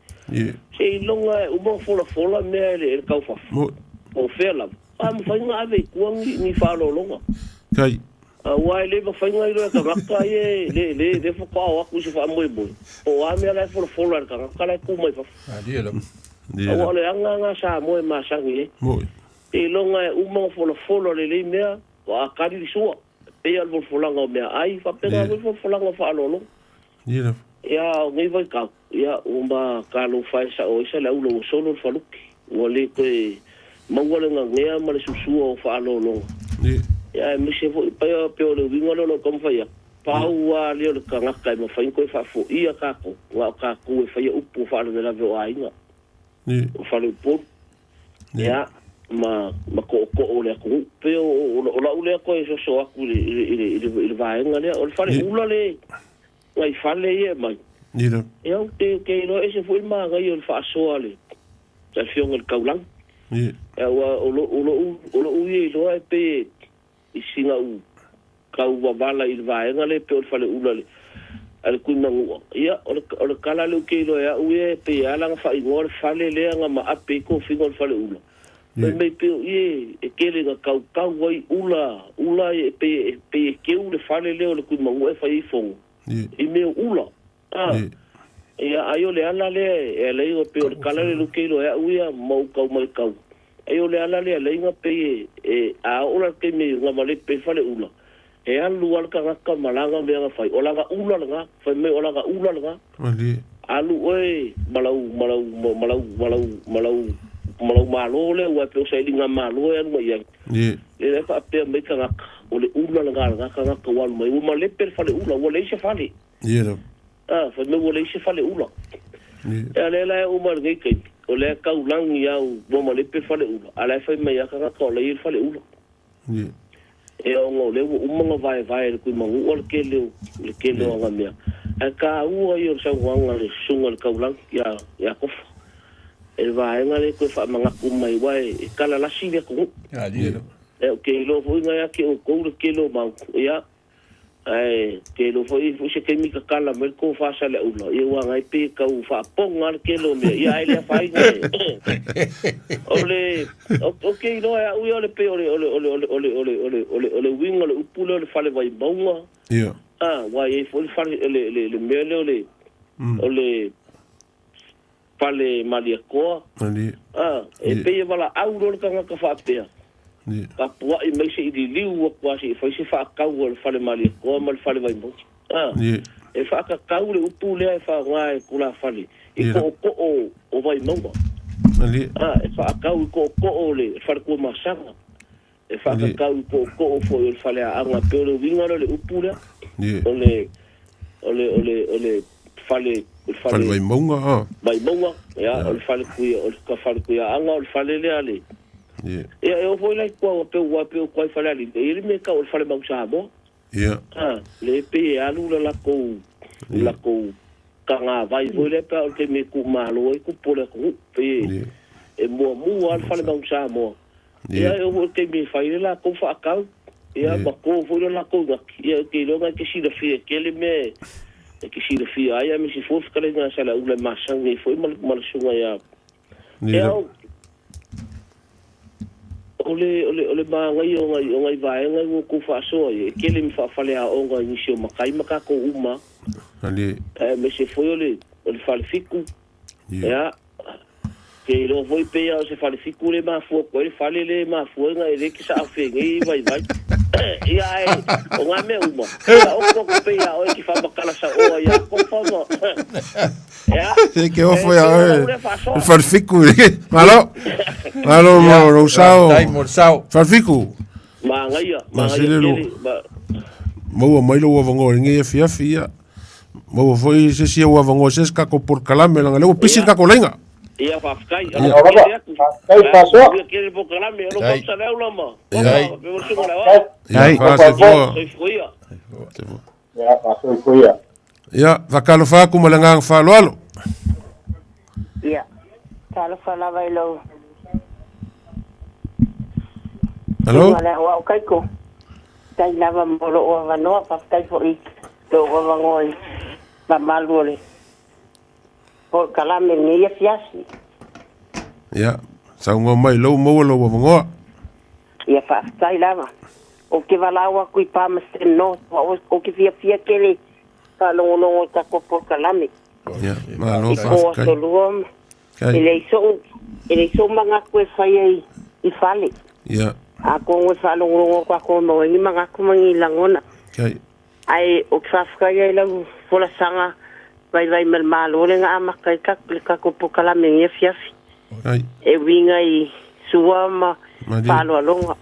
Seiloga e uma ona folafola mea e le, e le taufafo. Po o fea lava. A mafai ona ave i tua ni, ni faaaloaloga. Aua e le mafai ona iloa e tagata ia e le, le, le faatoa o atu i se faamoemoe, po o a mea la e folafola e le tagata la e tu mai fafo. Aua o le aga lena a Samoa e masani ai. Seiloga e uma ona folafola lelei mea, faatoa kali le sua. E pei lava o le folafolaga o meaai, faapena foi le folafolaga o faaaloaloga. Ia, o nei vaitau, ia, ua ma talofa e sao ai Saleaula ua solo le faluki, ua le toe maua le nanea ma le susua o faaaloaloga. Ia, aemaise foi, pei pei o le uiga lea o lau taumafai atu, pau lava lea o le tagata e mafai ona toe faafoia tatou, na o tatou e faia upu o faalavelave o aiga, o faleupolu. Ia, ma, ma tootoo o le atunuu. Pei o, o, o lau lea toe soso atu i le, i le, i le, i le, i le vaega lea. O le fale ula le, nai fale ia e aumai. Ia, ou te, ou te iloa ese foi le manaia o le faasoa a le, le Afioga i le Taulagi. Ia, aua o lou, o lou, o lou ia iloa e pei e, i sina ou tau wavala i le vaega lea e pei o le faleula a le a le Tuimanua. Ia, o le, o le tala lea ou te iloa e au ia e pei e ala ona faaigoa le fale lea na maape ai tofiga o le faleula. Fai mai pei o i e, e tele ina tautau ai ula, ula e pei e, pei e keu le fale lea o le Tuimanua e fai ai fono i mea o ula. A, ia, ai o le ala lea e ala ai ona pei o le tala lea ou te iloa e au ia ma ou tau matau, ai o le ala lea e ala ai ona pei e, e, a oo la i le taimi e gamalepe ai le faleula, e alu lava le tagata ma lana mea na fai, o lana ula lena, fai mai o lana ula lena. Alu oe ma lau, ma lau, ma lau, ma lau, ma lau, ma lau malo lea, aua e pei o sailiga malo e alu mai ai. Lea e faapea mai tagata, o le ula lena a lena tagata ua alu mai, ua malepe le faleula, ua leai se fale. Ah, fai mai ua leai se faleula. Ia lea la e oo mai i lenei taimi, o lea e taulagi lava ua malepe le faleula, a o la e fai mai lava tagata o la e i ai le faleula. Ia ona o lea ua uma ona vaevae e le Tuimanua le tele o, le tele o ana mea. Ae taua ia o le saunoaga a le Susuga i le Taulagi ia, ia Kofa, e le vaega lea e toe faamanatu mai aua e talalasi le atunuu. Ia ou te iloa foi na ia te outou le tele o mau, ia Ae te iloa foi foi se taimi tatala mai le tofa a Saleaula, ia ua agai pei e tau faapoga lava le tele o mea, ia ae le afaina e. O le, ou te iloa e au ia o le pei o le, o le, o le, o le, o le, o le, o le, o le, o le uiga o le upu lea o le fale vaimauga. Ia. Aua e i ai foi le fale, le mea lea o le, o le fale Malietoa. E pei e valaau loa le tagata faapea, tapuai mai se i liliu atu lava se i fai se faatau a le fale Malietoa ma le fale Vaimauga. E faatatau le upu lea e faaaoga e tulafale i tootoo o Vaimauga. E faatau i tootoo o le fale Tuamasaga. E faatatau i tootoo foi o le Faleaana. E pei o le uiga lea o le upu lea, o le, o le, o le, o le fale, o le fale. Fale Vaimauga, a. Vaimauga, ia, o le fale Tuia, o le fale Tuiaaga, o le fale lea a le. Ia, e oo foi la i tua, aua pei ua pei o tua i Falealili, e i ai le mea e tau o le Fale Mau Samoa. A, lea e pei e alu le latou, le latou tagavai foi lea pe a o le taimi e tuumalo ai tupu o le atunuu. Pei e muamua lava le Fale Mau Samoa. Ia, e oo foi i le taimi e fai ai le latou faatau, ia, ma to foi le latou nati, ia, ou te iloa na e te silafia e tele mea e te silafia ai, aemaise foi o fetalaiga a Saleaula e masani ai foi ma le susuga ia Ia, o le, o le, o le manaia o nai, o nai vaega ua outou faasoa ai, e tele ni faafaleaoga i nisi o matai ma tatou uma, aemaise foi o le, o le falefitu, Ia, ke iloa foi pei lava o se falefitu le mafua atu ai le fale le mafua ai na e le ke saafegei vaivai. Ia ae o ngā mea uma, ia oko atu pei a oe ki whamakala sa oa ia kofa ma. Ia. Se ke ofo E, ia pei o oe. lau lea faasoa. Le falefiku. Malo. Malo mo lou sao. Faafetai mo le sao. Falefiku. Manaia, Ma manaia sele lo. tele. Ma, Maua mai lou avanoa i lenei afiafi ia. Maua foi se isi ou avanoa se isi tatou polokalame leaga o lea ua pisi le tatou laina. Ia faafetai. Ia lava. Faafetai faasoa. Manuia tele polokalame. O lo Faafetai. tausa lea ula ma. Ia. Faafetai. Ia Ai. faasoifua. Soifua ia. Ia faasoifua ia. Ia faatalofa atu ma le agaga faaaloalo. Ia, talofa lava i lou Alo? susuga le aoao Kaiko. Faafetai lava mo lou avanoa, faafetai foi i lou avanoa i mamalu o le polokalame i lenei afiafi. Ia, saunoa mai lou maua lou avanoa. Ia faafetai lava. Ou te valaau atu i Palmerston North, aua ou te fiafia tele i faalogologo i tatou polokalame. Ia, malo I po faafetai. aso lua ma Kai. e leai so'u e leai so'u manatu e faia i i fale. Ia. Atonu e faalogologo atu atu e maua ai ni manatu ma ni lagona. Kai. Ae ou te faafetai ai i lau folasaga vaivai ma le Malo lea na amata ai le tatou polokalame i lenei afiafi. Kai. E uiga i sua ma Malie. faaaloaloga.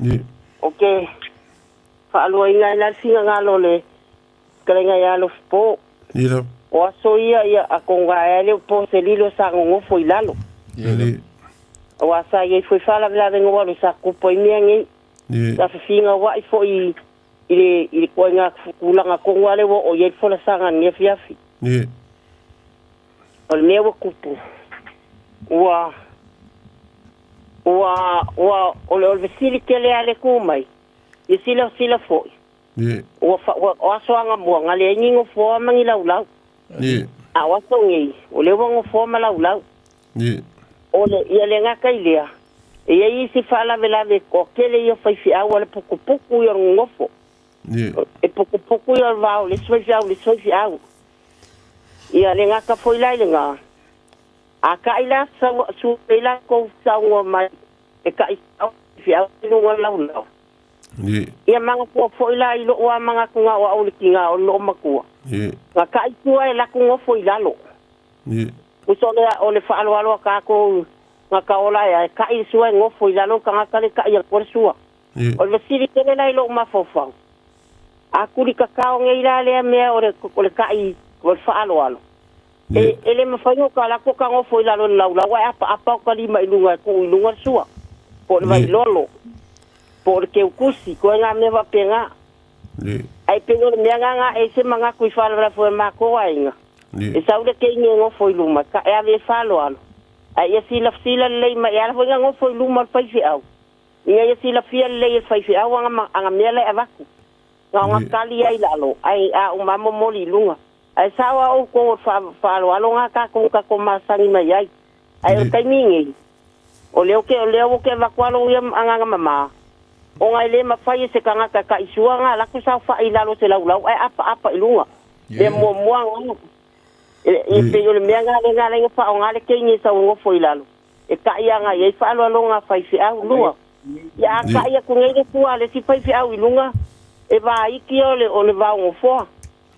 Ia. Ou te faaluaina ai la le finagalo o le fetalaiga ia Alofipo. Ia lava. O aso ia, ia, atonu ae a e le o po se lilo sa nonofo i lalo. Malie. Aua sa i ai foi faalavelave ua alu sa tupu ai mea nei. Ia. Sa fefinauai foi i le, i le ituaiga tulaga tonu lava lea ua oo i ai le folasaga i lenei afiafi. Ia. O le mea ua tupu, ua, ua, ua, o le, o le fesili tele lava lea e tu mai, ia silasila foi, Ia. ua, fa, ua, o aso anamua na leai ni nofoa ma ni laulau. Ia. A o aso nei, o lea ua nofoa ma laulau. Ia. O le, ia le gata i lea, e i ai isi faalavelave toatele ia o faifeau a le pukupuku ia o le nonofo. Ia. E pukupuku ia o le va o le isi faifeau i le isi faifeau. Ia le gata foi la i lena, a ta'i la sau, sua i latou saunoa mai e ta'i sao faifeau i luga o le laulau. Ia. Ia manatua foi la i lo'u lava manatu na o au le tina o le loomatua, Ia. na ta'i tua e latou nofo i lalo. Ia. Uso o le, o le faaaloalo a tatou na taola ai, e ta'i le sua e nofo i lalo le tagata le ta'i atu ai le sua. Ia. O le fesili tele la i lou mafaufau, a tulikakao nei la lea mea o le, o le ta'i o le faaaloalo, Ia. e, e le mafai ona ka latou ka nofo i lalo i le laulau ae apaapa o ka lima i luga e tuu i luga le sua, po o le Ia. vailolo, po o le keukusi, koe ngā mea faapena. Ia. Ae pei o le mea lena na ese manatu i faalavelave foi e matou aiga. Ia. E sau le keini e nofo i luma, e ave e faaaloalo. Ae ia silasila lelei mai, e ala foi na nofo i luma o le faifeau, ina ia silafia lelei e le faifeau aga, aga mea la e avatu. Na o Ia. gatali ai i lalo, ae a uma momoli i luga. Ae sao lava outou o le faaaloalo lena tatou tatou masani mai ai. Ae o le Ia. taimi nei, o lea ou te, o lea ou te avatu lava lou ia agaga mama, Ona e le mafai e se tagata e taisua ona alu atu saofai i lalo o se laulau ae apaapa i luga. Mea muamua lena, e pei o le mea lena lea na ala ai ona faaaoga le teine e sau e nofo i lalo, e tai agai i ai faaaloaloga a faifeau. Lua, ia a tai atu nei le fua a le isi faifeau i luga, e vaiti ia o le vaonofoa,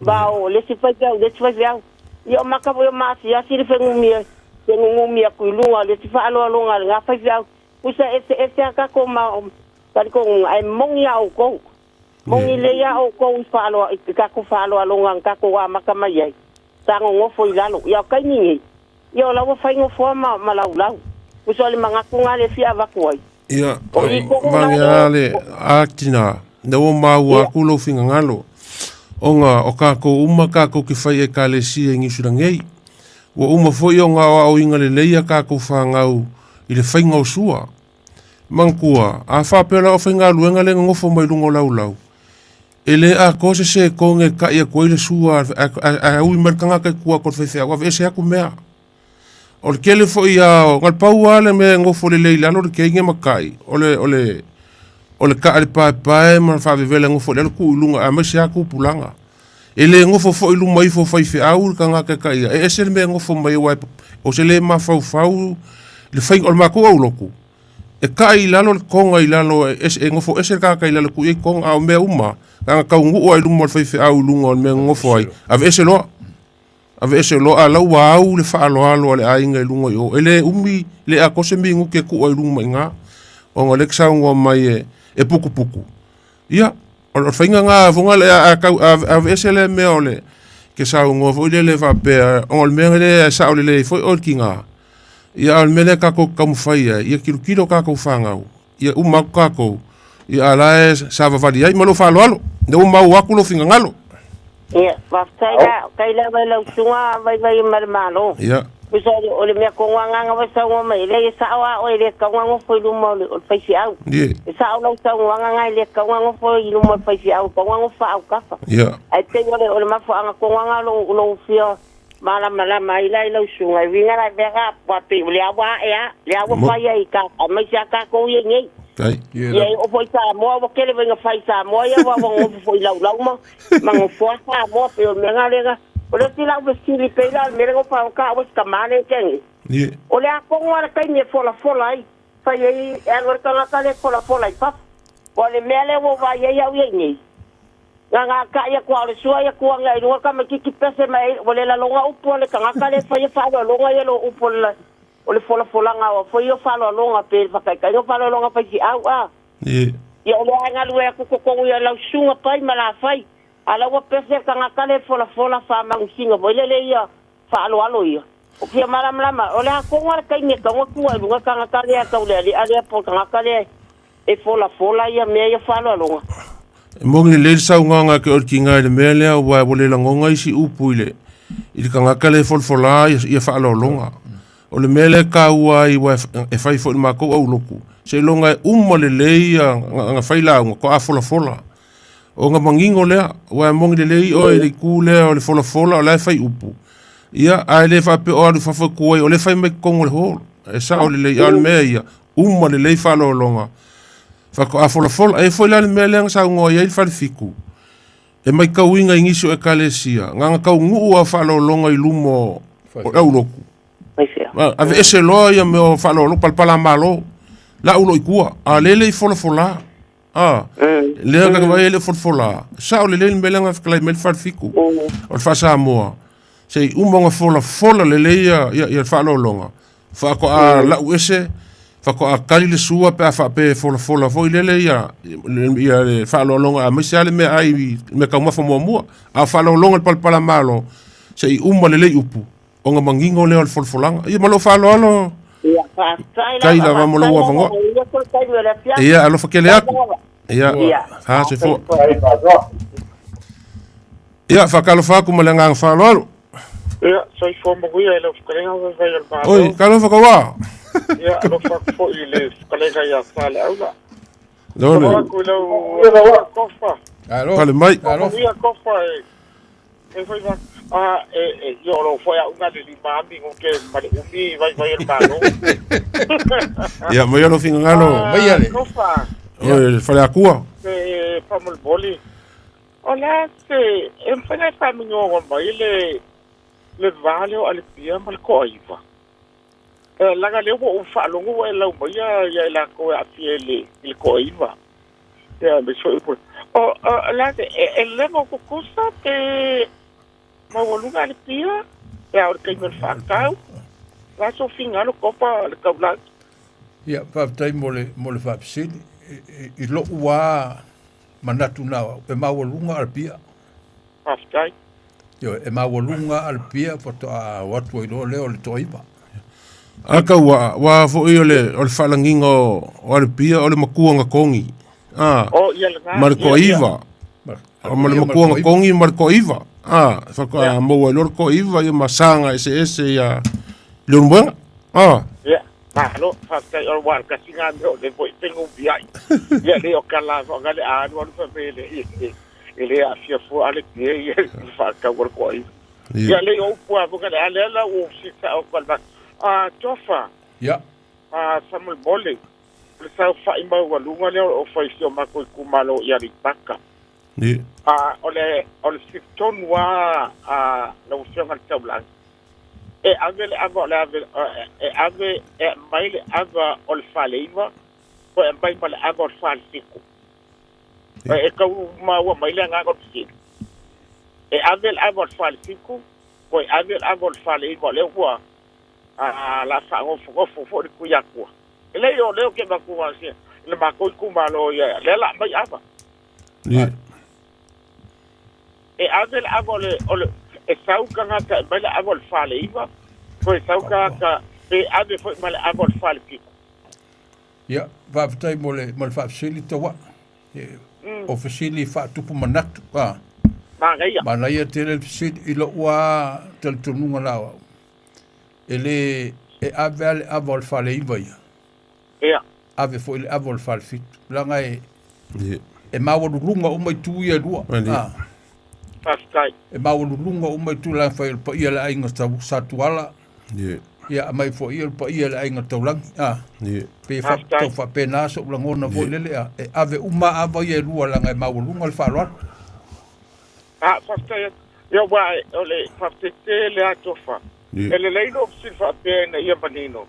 vao o le isi faifeau i le isi faifeau. Ia o mata foi o maasiasi le fenunumi atu i luga o le isi faaaloaloga a lena faifeau. Pusa eseese a tatou ma talitonuga ae moni a outou. Moni lelei a outou i faaloa i tatou faaaloaloga na tatou amata mai ai sa nonofo i lalo. Ia o taimi nei, ia o la ua fai nofoa ma ma laulau. Pusa o le manatu na lea e fia avatu ai. Ia, O i tonu la mange le a le a tina, na ua maua atu lou finagalo, ona o kakou uma kakou ke fai Ekalesia i Niu Sila nei. Ua uma foi ona aoaoina lelei a kakou fanau i le faiga o sua. Manatua, a faapea la o faigaluega le nonofo mai luga o laulau, e le atoa se sekone e ta'i atu ai le sua ae ui mai le tagata i tua atu o le faifeau, aveese atu mea. O le tele foi lava o, na o le pau lava le mea e nofo lelei i lalo le teine ma ta'i, o le, o le, o le ta'a i le paepae ma le faavevela e nofo i lalo tuu i luga aemaise lava tupulaga. E le nofo foi i luma ifo o faifeau le tagata e taia, e ese le mea e nofo mai ai aua o se le mafaufau le faiga o le matou aulotu, e ta'i i lalo le toga i lalo e ese, e nofo ese le tagata i lalo e tuu i ai toga, a o mea uma, na ona taunuu lava i luma o le faifeau i luga o le mea e nonofo ai, aveese loa. Aveese loa, a o la ua au le faaaloalo a le aiga i luga i o. E le umi, le atoa se minute e tuu ai i luma i ina, ona o lea e te saunoa mai e putuputu. Ia, o le faiga lena foi lea a tau aveese lea mea o le ke saunoa foi lele faapea ona o le mea lea e sao lelei ai foi oe le tiga. Ia a o le mea lea tatou te taumafai ai, ia tilotilo tatou fanau, ia uma atu tatou, ia a o la e savavali ai. Ma lou faaaloalo, lea ua maua atu lou finagalo. Ia, faafetai la, faafetai lava i lau susuga Vaivai ma le Malo. Ia. Tusa o le mea tonu lava lena na saunoa mai ai, leai e sao lava oe e le tatau ona nofo i luma o le faifeau. Ie. E sao lau saunoaga lena e le tatau ona nofo i luma o le faifeau, e tatau ona nofo faaautafa. Ia. Ae pei o le, o le mafuaaga tonu lava lena o lou fia malamalama ai la i lau susuga, e uiga la i mea na, aua pei o lea ua ae lava, lea ua fai ai i ka, aemaise lava tatou ia i nei. Tai. Ia e oo foi i Samoa, ua tele foi ina fai i Samoa ia, aua ua nonofo foi i laulau ma, ma nofoa Samoa, pei o le mea lena lea na. O le isi lau fesili pei la o le mea lea na ou faaoga au e si tama lea i te nei. Ie. O le a tonu lava le taimi e folafola ai, fai ai e alu ai le tagata lea e folafola i fafo. Aua o le mea lea ua ou vaai ai au ia i nei, na na ta'i atu lava o le sua ia tu ane ai i luga le tamaitiiti pese mai ai, ua le laloga upu a le tagata lea e faia faaaloaloga ia lo upu o le o le folafolaga o foi ia o faaaloaloga pe le faataitaiga o faaaloaloga faifeau a. Ie. Ia o lea e galue atu totonu ia lau susuga Pai ma Lafai, a la ua pese le tagata lea e folafola faamanusiga foi lele ia faaaloalo ia. O fia malamalama, o le a tonu lava le taimi e tatau ona tua i luga le tagata lea taulealea lea po o le tagata lea e folafola ia mea ia faaaloaloga. E moni lelei le saunoaga a ke Olkiga i le mea lea aua ua le lagona isi upu i le i le tagata lea e folafola ia, ia faaaloaloga. O le mea lea e taua ai aua e fai foi i le matou aulotu, seiloga e uma lelei ia na fai lauga toa folafola. Ona manino lea, aua e moni lelei oe i le itu lea o le folafola o la e fai upu, ia ae le faapea o alu i fafo e tu ai, o lea e fai mai totonu o le hall. E sao lelei, a o le mea ia, uma lelei faaaloaloga faatoa folafola. E i ai foi la le mea lea na saunoa i ai le Falefitu, e matauina i nisi o Ekalesia, na ona taunuu lava o faaaloaloga i luma o le aulotu, aveese loa ia mea o faaaloaloga, palapalamalo, lau loa i tua, a o lea e le i folafola. A, lea ka vaai le folafola, sao lelei le mea lea na fetalai mai le Falefitu, o le Faa-Samoa, se i uma ona folafola lelei ia, ia, ia le faaaloaloga, faatoa lau ese, faatoa tali le sua pe a faapea e folafola foi lele ia, ia le faaaloaloga aemaise lava le meaai, le meataumafa muamua. A o faaaloaloga i le palapalamalo, se i uma lelei upu, ona manino lea o le folafolaga. Ia ma lou faaaloalo. Ia, faafetai lava. Tai lava mo lou avanoa. Ia, alofa tele atu. Ia, ha, se fua. Ia, faatalofa atu ma le agaga faaaloalo. Ia, soifua manuia i lau fetalaiga vaivai o le Malo. Oi, talofa kaua. Ia, alofa atu foi i le fetalaiga ia Saleaula. Lole. Alofa atu i lau Kofa. Alo. Pale mai. Alo. Manuia Kofa e. E foi va. A e e io lo foi a unga le lima ami ngo ke ma le umi vai vai o le Malo. Ia, mai alo fingangalo. Mai ale. Kofa. Oi, Faleakua. Se faamolemole. O le a se e mafai ona e faamaninoga mai le le va lea o Alepia ma le Toaiva. E leaga lea ua ou faalogo ua e lau maia ia i latou e aafia i le i le Toaiva. Ia aemaise foi upu. O o le a se e e leva o tutusa pe maualuga Alepia pe a o le taimi o le faatau. O le a sou finagalo Tofa le taulagi. Ia, faafetai mo le, mo le faafesili. I, i lo'u lava manatu na o au, e maualuga Alapia. Faafetai. Ioe, e maualuga Alapia faatoa o atu ai loa lea o le Toaiva. A tau ua, ua foi o le, o le faalagiga o, o Alapia o le matua na togi. A, Oh, ia lena, ma le ia, ia. Toaiva. O ma le matua na togi ma le Toaiva. A, faatoa Ia. maua ai loa le Toaiva ia ma saga eseese ia Leulumoega. A. Ia, malo, faafetai o aua o le tasi lena mea o lea foi e penumia ai. Ia le o tala foi le a alu alu fai mai e le e le aafia fua ale pie ia i le faatau o le toaiva. Ia le o upu lava foi le a lea la ua fesili sao atu le a Tofa. Ia. A faamolemole, o le saofai maualuga lea o lo o fai i si o matou itumalo i Aleipata. Ia. A o le o le fesili tonu lava a lau Afioga i le Taulagi, e ave le ava o le ave e ave e aumai le ava o le Faleiva po e aumai ma le ava o le Falefitu. E tau maua mai le agaga o le fesili. E ave le ava o le Falefitu po e ave le ava o le Faleiva o lea ua a la faanofonofo foi le Tuiatua. E leai o lea ou te avatu i le matou itumalo ia lea la aumai ava. Ia. E ave le ava o le, o le, e sau tagata e aumai le ava o le Faleiva, toe sau tagata pe ave foi ma le ava o le Falepito. Ia, faafetai mo le, mo le faafesili Tauaa. E, o fesili faatupu manatu, a. Manaia. Manaia tele le fesili i lou lava talitonuga la o au. E le, e ave lava le ava o le Faleiva ia. Ia. Ave foi le ava o le Falefitu. Leaga e, e maualuluga uma itu ia e lua. A. Faafetai. E maualuluga uma itu leaga fai o le paia o le aiga tau Satuala. Ia, aumai foi ia le paia o le aiga Taulagi. A. Pei e fa, tau faapena sou lagona foi lele, a, e ave uma ava ia e lua leaga e maualuga le faaaloalo. A, faafetai atu. Ia, aua o le faafetai tele lava Tofa. E lelei lou fesili faapea ina ia manino.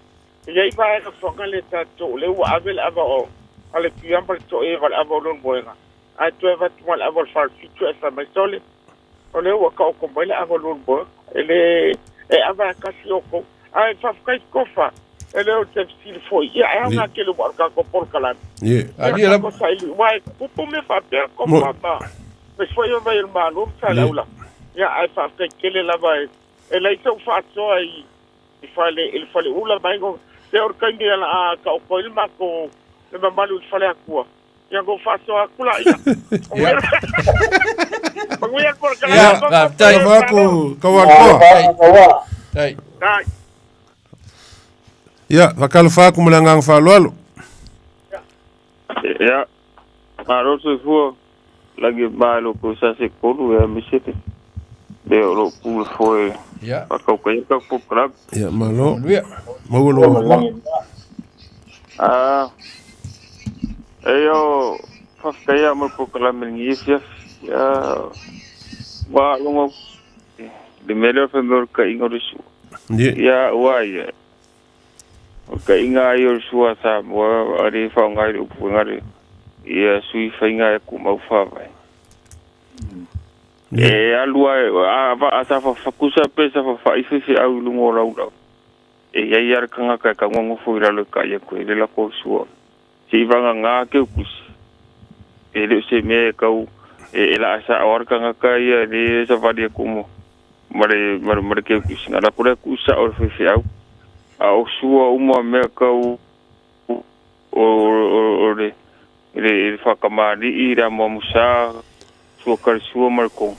E i ai vaega foga le tatou o lea ua ave le ava o a le Pia ma le Toeva le ava o Leulumoega ae toe avatu ma le ava o le Falefitu ae fai mai sole o lea ua taoto mai le ava o Leulumoega e le e ava e tasi outou ae faafetai Tofa e le o te fesili foi ia e aoga tele ua o le tatou polokalame Ia tatou saili aua e tupu mea faapea Tofa ma aemaise foi o vai o le Malo ma Saleaula ia ae faafetai tele lava e leai sau faasoa i i fale i le faleula mai go te o le taimi e la a taoto ai le matou le mamalu i le faleatua ia ona ou faasoa atu laia. Manuia le polokalame. Ia, faafetai. Alofa atu, Taualoa. Faafetai. Dai. Ia, faatalofa atu ma le agaga faaaloalo. Ia, malo le soifua, lagi ma lo ko sa se kolu e aemaise le le o loo pule foe faataukaia le tatou polokalame. Ia, malo. Manuia. Maua lou avanoa. Ah, e o faafetai lava mo le polokalame i lenei afiafi. Ia, ua logo le mea lea o le fai mai o le kaiga o le sua. Ia, ua ia. O le kaiga lava ia o le sua a Samoa, a le faaaoga i le upu foi lea, ia sui faiga e tumau faavae. E alu lava, a sa tusa pe sa fafai faifeau i luga o laulau, e i ai lava le tagata e tago nofo i lalo e kai atu ai le lako o le sua. Se i vagana ke kusi, e le o se mea e tau e laa sao lava le tagata ia e le savali atu ma le ma le keukusi. Na lako lea tuu sao e le faifeau. A o sua uma mea tau o le le faatamalii, le amuamusa, sua kalisua ma le koga.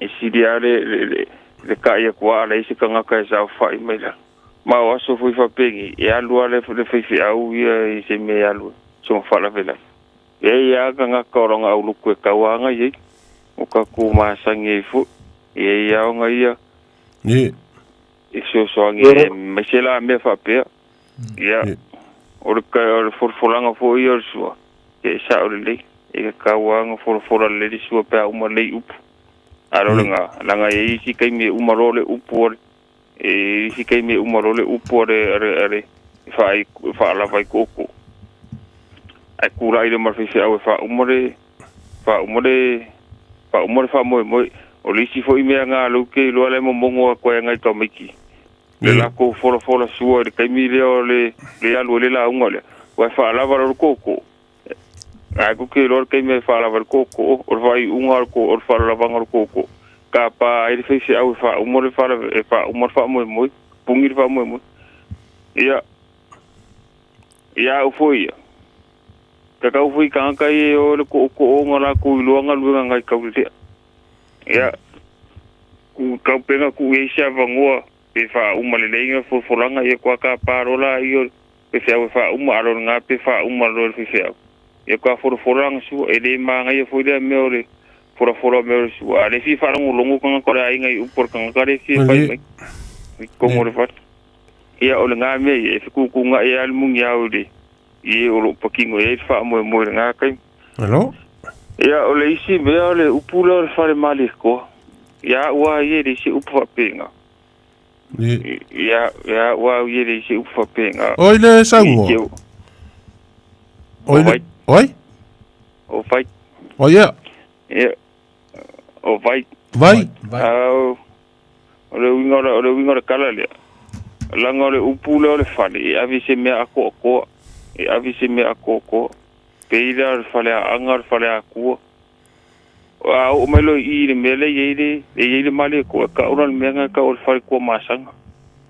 E sili lava le le kai atu a leai se tagata e saofai mai lalo. Ma o aso foi faapenei, e alu lava le faifeau ia i se mea e alu ai, soona faalavelave. E i ai lava tagata o lona auluku e tauaga i ai, o tatou masani ai foi. E i ai lava ona ia e fesoasoani aemaise la mea faapea. Ia. O le o le folafolaga foi ia o le sua, e sa'o lelei, e tatau lava ona folafola lelei le sua pe a uma lelei upu. A o le lena, leaga e i ai isi taimi e uma loa le upu a le, e i ai isi taimi e uma loa le upu a le, a le, a le, e faalava ai tootoo, ae tulai loa ma le faifeau e faauma le, faauma le, faauma le faamoemoe. O le isi foi mea na lea ou te iloa la e momono atu ai nai tamaiti, le latou folafola sua i le taimi lea o le le alu ai le lauga lea, aua e faalava loa le tootoo, ae tou te iloa le taimi e faalava ai le tootoo, o le faaiuga o le o le faalalavaga o le tootoo, tapa ai le faifeau e faauma le e faauma le faamoemoe, puni le faamoemoe. Ia, ia au foi ia, tatau foi i tagata ia e o i le tootoo ona latou iloa galuega nai taulelea. Ia, ku tau pe na tuu i ai se avanoa pe faauma lelei na folafolaga, ia toa tapa loa laia o le faifeau e faauma, a o lena pe faauma loa e le faifeau, ia toa folafola lana sua. E le manaia foi lea mea o le folafola mea o le sua, a o lea e fia faalogologo tagata o le aiga i upu a le tagata lea e fia fai mai i totonu o le fale. Ia, o lena mea ia, e fetuutuunai lava le muniao i le i e o lo o patino i ai le faamoemoe i lena taimi. Alo. Ia, o le isi mea o le upu lea o le fale Malietoa. Ia au lava ia e leai se upu faapena. Ia, ia au lava ia e leai se upu faapena. Oi le saunoa. Oi le, oi? O vai. Oi ia. Ia, o vai. Vai. Au, o le uiga o le, o le uiga o le tala lea, leaga o le upu lea o le fale, e ave i se mea atoatoa, e ave i se mea atoatoa. Pei lea o le faleaana, o le faleakua. A oo mai loa i i i le mea lea e i ai le, e i ai le Malietoa, e tau la le mea lena e tau o le fale Tuamasaga,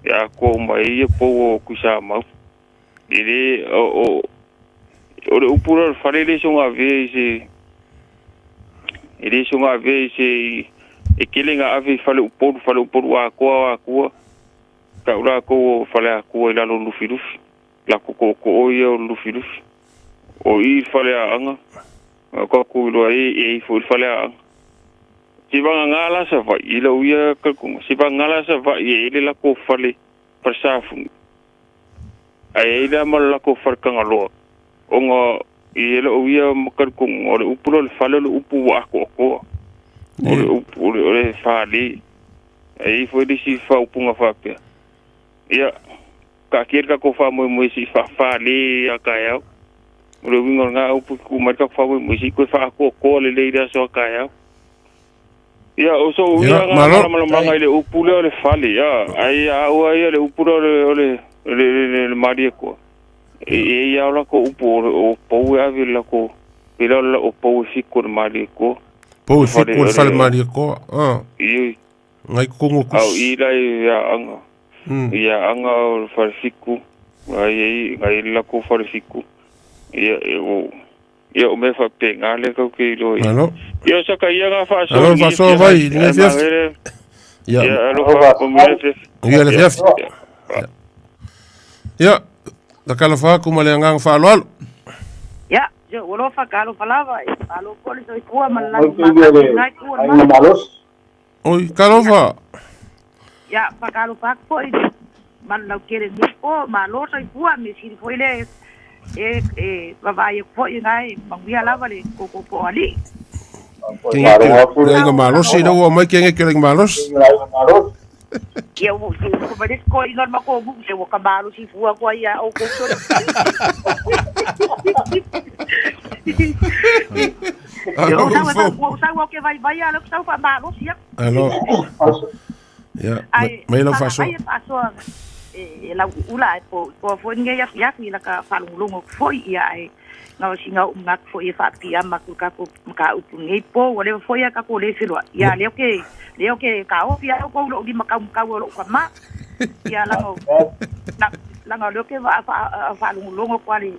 e atoa uma ai ia pou o Tuisamau. E le, o, o, o le upu lea o le fale e le soona avea i se, e le soona avea i se, e tele ina ave i fale Upolu, fale Upolu atoa o Atua, tau latou o fale Atua i lalo o Lufilufi, latou tootoo ia o Lufilufi. O i i le faleaana, na tatou iloa ai e i ai foi le faleaana. Si vagana la Savaii, i lou ia talitonuga, si vagana la Savaii e i ai le latou fale, fale safuni, ae i ai la ma le latou fale Tagaloa, ona i lou ia talitonuga, o le upu lea o le fale o le upu ua atoatoa, o le upu o le, o le fale. Ae i ai foi le isi faaupuga faapea, ia, taatia le tatou faamoemoe se i faafale ia taeao. O le uiga o lena upu, tuu mai le tatou faamoemoe se i toe faaatoatoa lelei i le aso a taeao. Ia, o sou Ia, ia na malo. malamalamaga i le upu lea o le fale, ia, ai ia au lava ia le upu lea o le, o le, le, le, le, le Malietoa. E e i ai lava o latou upu, o, le- o pou e ave i le latou, pei la o le o pou e fiku o le Malietoa. Pou e Le fale, fiku o le o fale le, Malietoa. Ah, i, ngai totonu o a o tusi. i la i Aana, i Aana o le fale fiku, ai ai, ai le latou fale fiku. Ia, e, o, Ia, o mea faapena lea tatou te iloa i ai. Malo. Ia, o saka ia ngā faasoa Malo i lenei faasoa afiafi. vai i lenei Ae afiafi. mangele. Ia, Ia, alofa, manuia le afiafi. manuia le Ia, afiafi. ia. Ia, takalofa atu ma le agaga faaaloalo. Ia, se ua lofa ka alofa lava, e malo foi le soifua ma le Mai lagi ke ia makasi le ngai ku o le aiga malu. malosi. Oi, talofa. Ia, whakalofa atu foi i le malu lautele nei po, malo soifua, me sili foi le e e vavaai atu foi ngai manuia lava le koko po alii. Kenge ke le aiga malosi, ina ua aumai kenge ke le aiga malosi. Ia ua ua mai le toeaina o le matou nuu se ua ka malosi fua atu ai ia outou tonu. Alo, Ua sau e fou. ua sau au ke vaivai a lea ua sau faamalosi atu. Alo. Ia, Ae mai lau faaga faasoa. mai e faasoa e lau uula ae po toa foi lenei afiafi i laka faalogologo atu foi ia ae na o sina o'u manatu foi e faapiama atu i le tatou mataupu lenei po ua leva foi a tatou le feloai ia lea ou te lea ou te taofi ai outou i lo'u lima taumatau o lo'u tamā ia laga laga o lea ou te faalogologo atu a le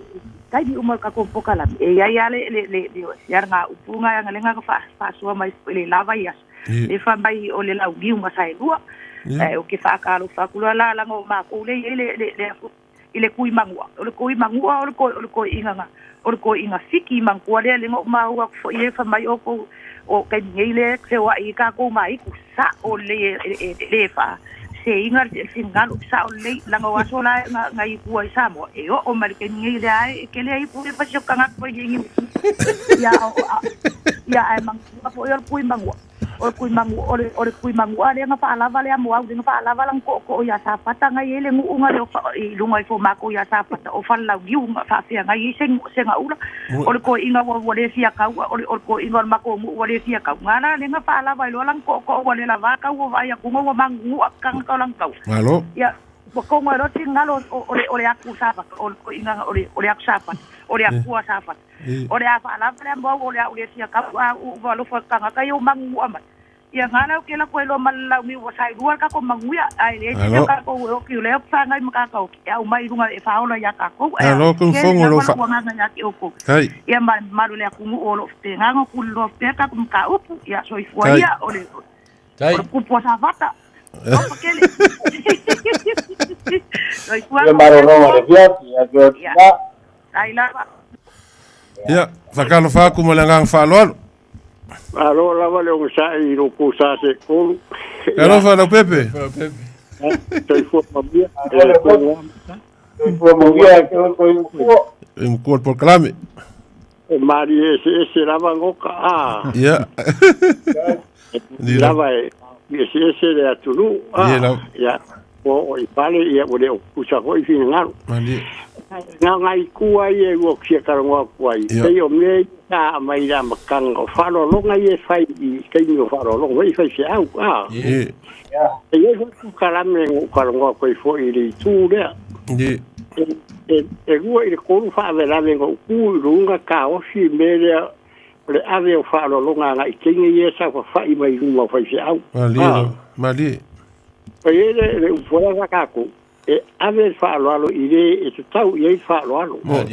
taimi uma o le tatou polokalame e i ai a le le le le alagaupu na aga na faasoa mai i le la vaiaso le fai mai o le launiu na saelua ae ou te faatalofa atu loa la laga o makou lea e i ai le le i le kui manua o le kui manua o le o le toeaina na o le toeaina fiki manutua lea le na ou maua atu foi e fai mai outou o taimi nei lea e feoai ai tatou ma aitu sa'o lelei e le faa sesēina le finagalo sao lelei laga o aso la na ipu ai Samoa e oo mai le taimi nei lea e tele ai ipu e fasi o tagata mai i ia ia ae magua foi o le kui magua o le kui magu o le o le kui magua lea na faalava lea mo au lea na faalava lana tootoo iā Safata na i ai le nuu na le i luga ifo o makou iā Safata o Falelauliu na faafeagai ai segaula o le toeaina ua ua le fia taua o le o le toeaina o le matou nuu ua le fia tau na la lea na faalava ai loa lana tootoo ua le lavā tau ua vaai atu ua magunuua tagata o lana taua Malo. ia ua togo ai loa le finagalo o le o le atu Safata o le toeaina o le o le atu Safata o le Atua Safata O le a faalava lea mo au o le a ou le fia kau a uu alofa i le tagata ia ua magunuua mai. Ia nga la ou te lako ai loa ma le launiu ua sailua le tatou manuia ae leai se mea o tatou e oki o lea ou te feagai ma tatou e aumai i luga e faaola ia tatou ae Alo ku tele fongo lava lo fa. lou agaga ia te outou. Kai. Ia ma le mamalu o le atunuu o lo o faapena ona tuliloa pea tatou mataupu. Ia soifua Kai. ia o le Tai. o le kupu a Safata. Opa kele. Soifua Ia ma ia malologa o le afiafi, afio Ia, tina. tai lava. Ia, faatalofa atu ma le agaga faaaloalo. Malo lava le onosai i lo kou sa seʻatolu. Ia, Talofa Leaupepe. Leaupepe. Soifua manuia Malo e le le tou poto, amata. soifua manuia e te oe koe matua. E matua le polokalame. E malie eseese lava goka a. Ia. E lava e eseese le atunuu Ia a. lava. Ia, ua oo i pale ia ua le o tutusa foi finagalo. Malie. Na o nai itu lava ia e lua fia talanoa atu ai, Ia. pei o mea ia sa aumai i le amataga, o faaaloaloga ia e fai i taimi o faaaloaloga foi i faifeau, a. Ia. E i ai foi polokalame na ou talanoa atu ai foi i le itu lea. Ia. E lua i le tolu faalavelave na ou tu i luga taofi i mea lea o le ave o faaaloaloga agai i teine ia e saofafai mai luma o faifeau. Malie A. lava. Malie. E i ai le upu foi lea sa tatou, e ave le faaaloalo i le e tatau i ai le faaaloalo. Mo.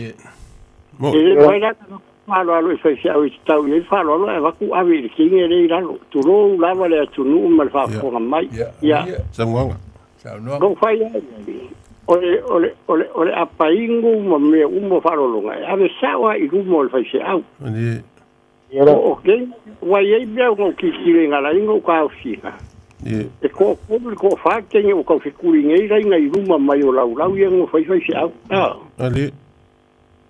Mo. E le mafai la ona faaaloalo i faifeau e tatau i ai le faaaloalo ae avatu ave i le teine lea i lalo. Tulou lava le atunuu ma le faafofoga mai. Ia. Ia. Saunoaga. Saunoaga. Na ou fai lava i ai, o le, o le, o le, o le apainu ma mea uma o faaaloaloga e ave sao lava i luma o le faifeau. Malie. O teine, ua i ai mea na ou tilotilo i galaina ou taofiga. E toatolu i le toafa teine ua taufetuli nei laina i luma mai o laulau ia na fai faifeau. A. Malie.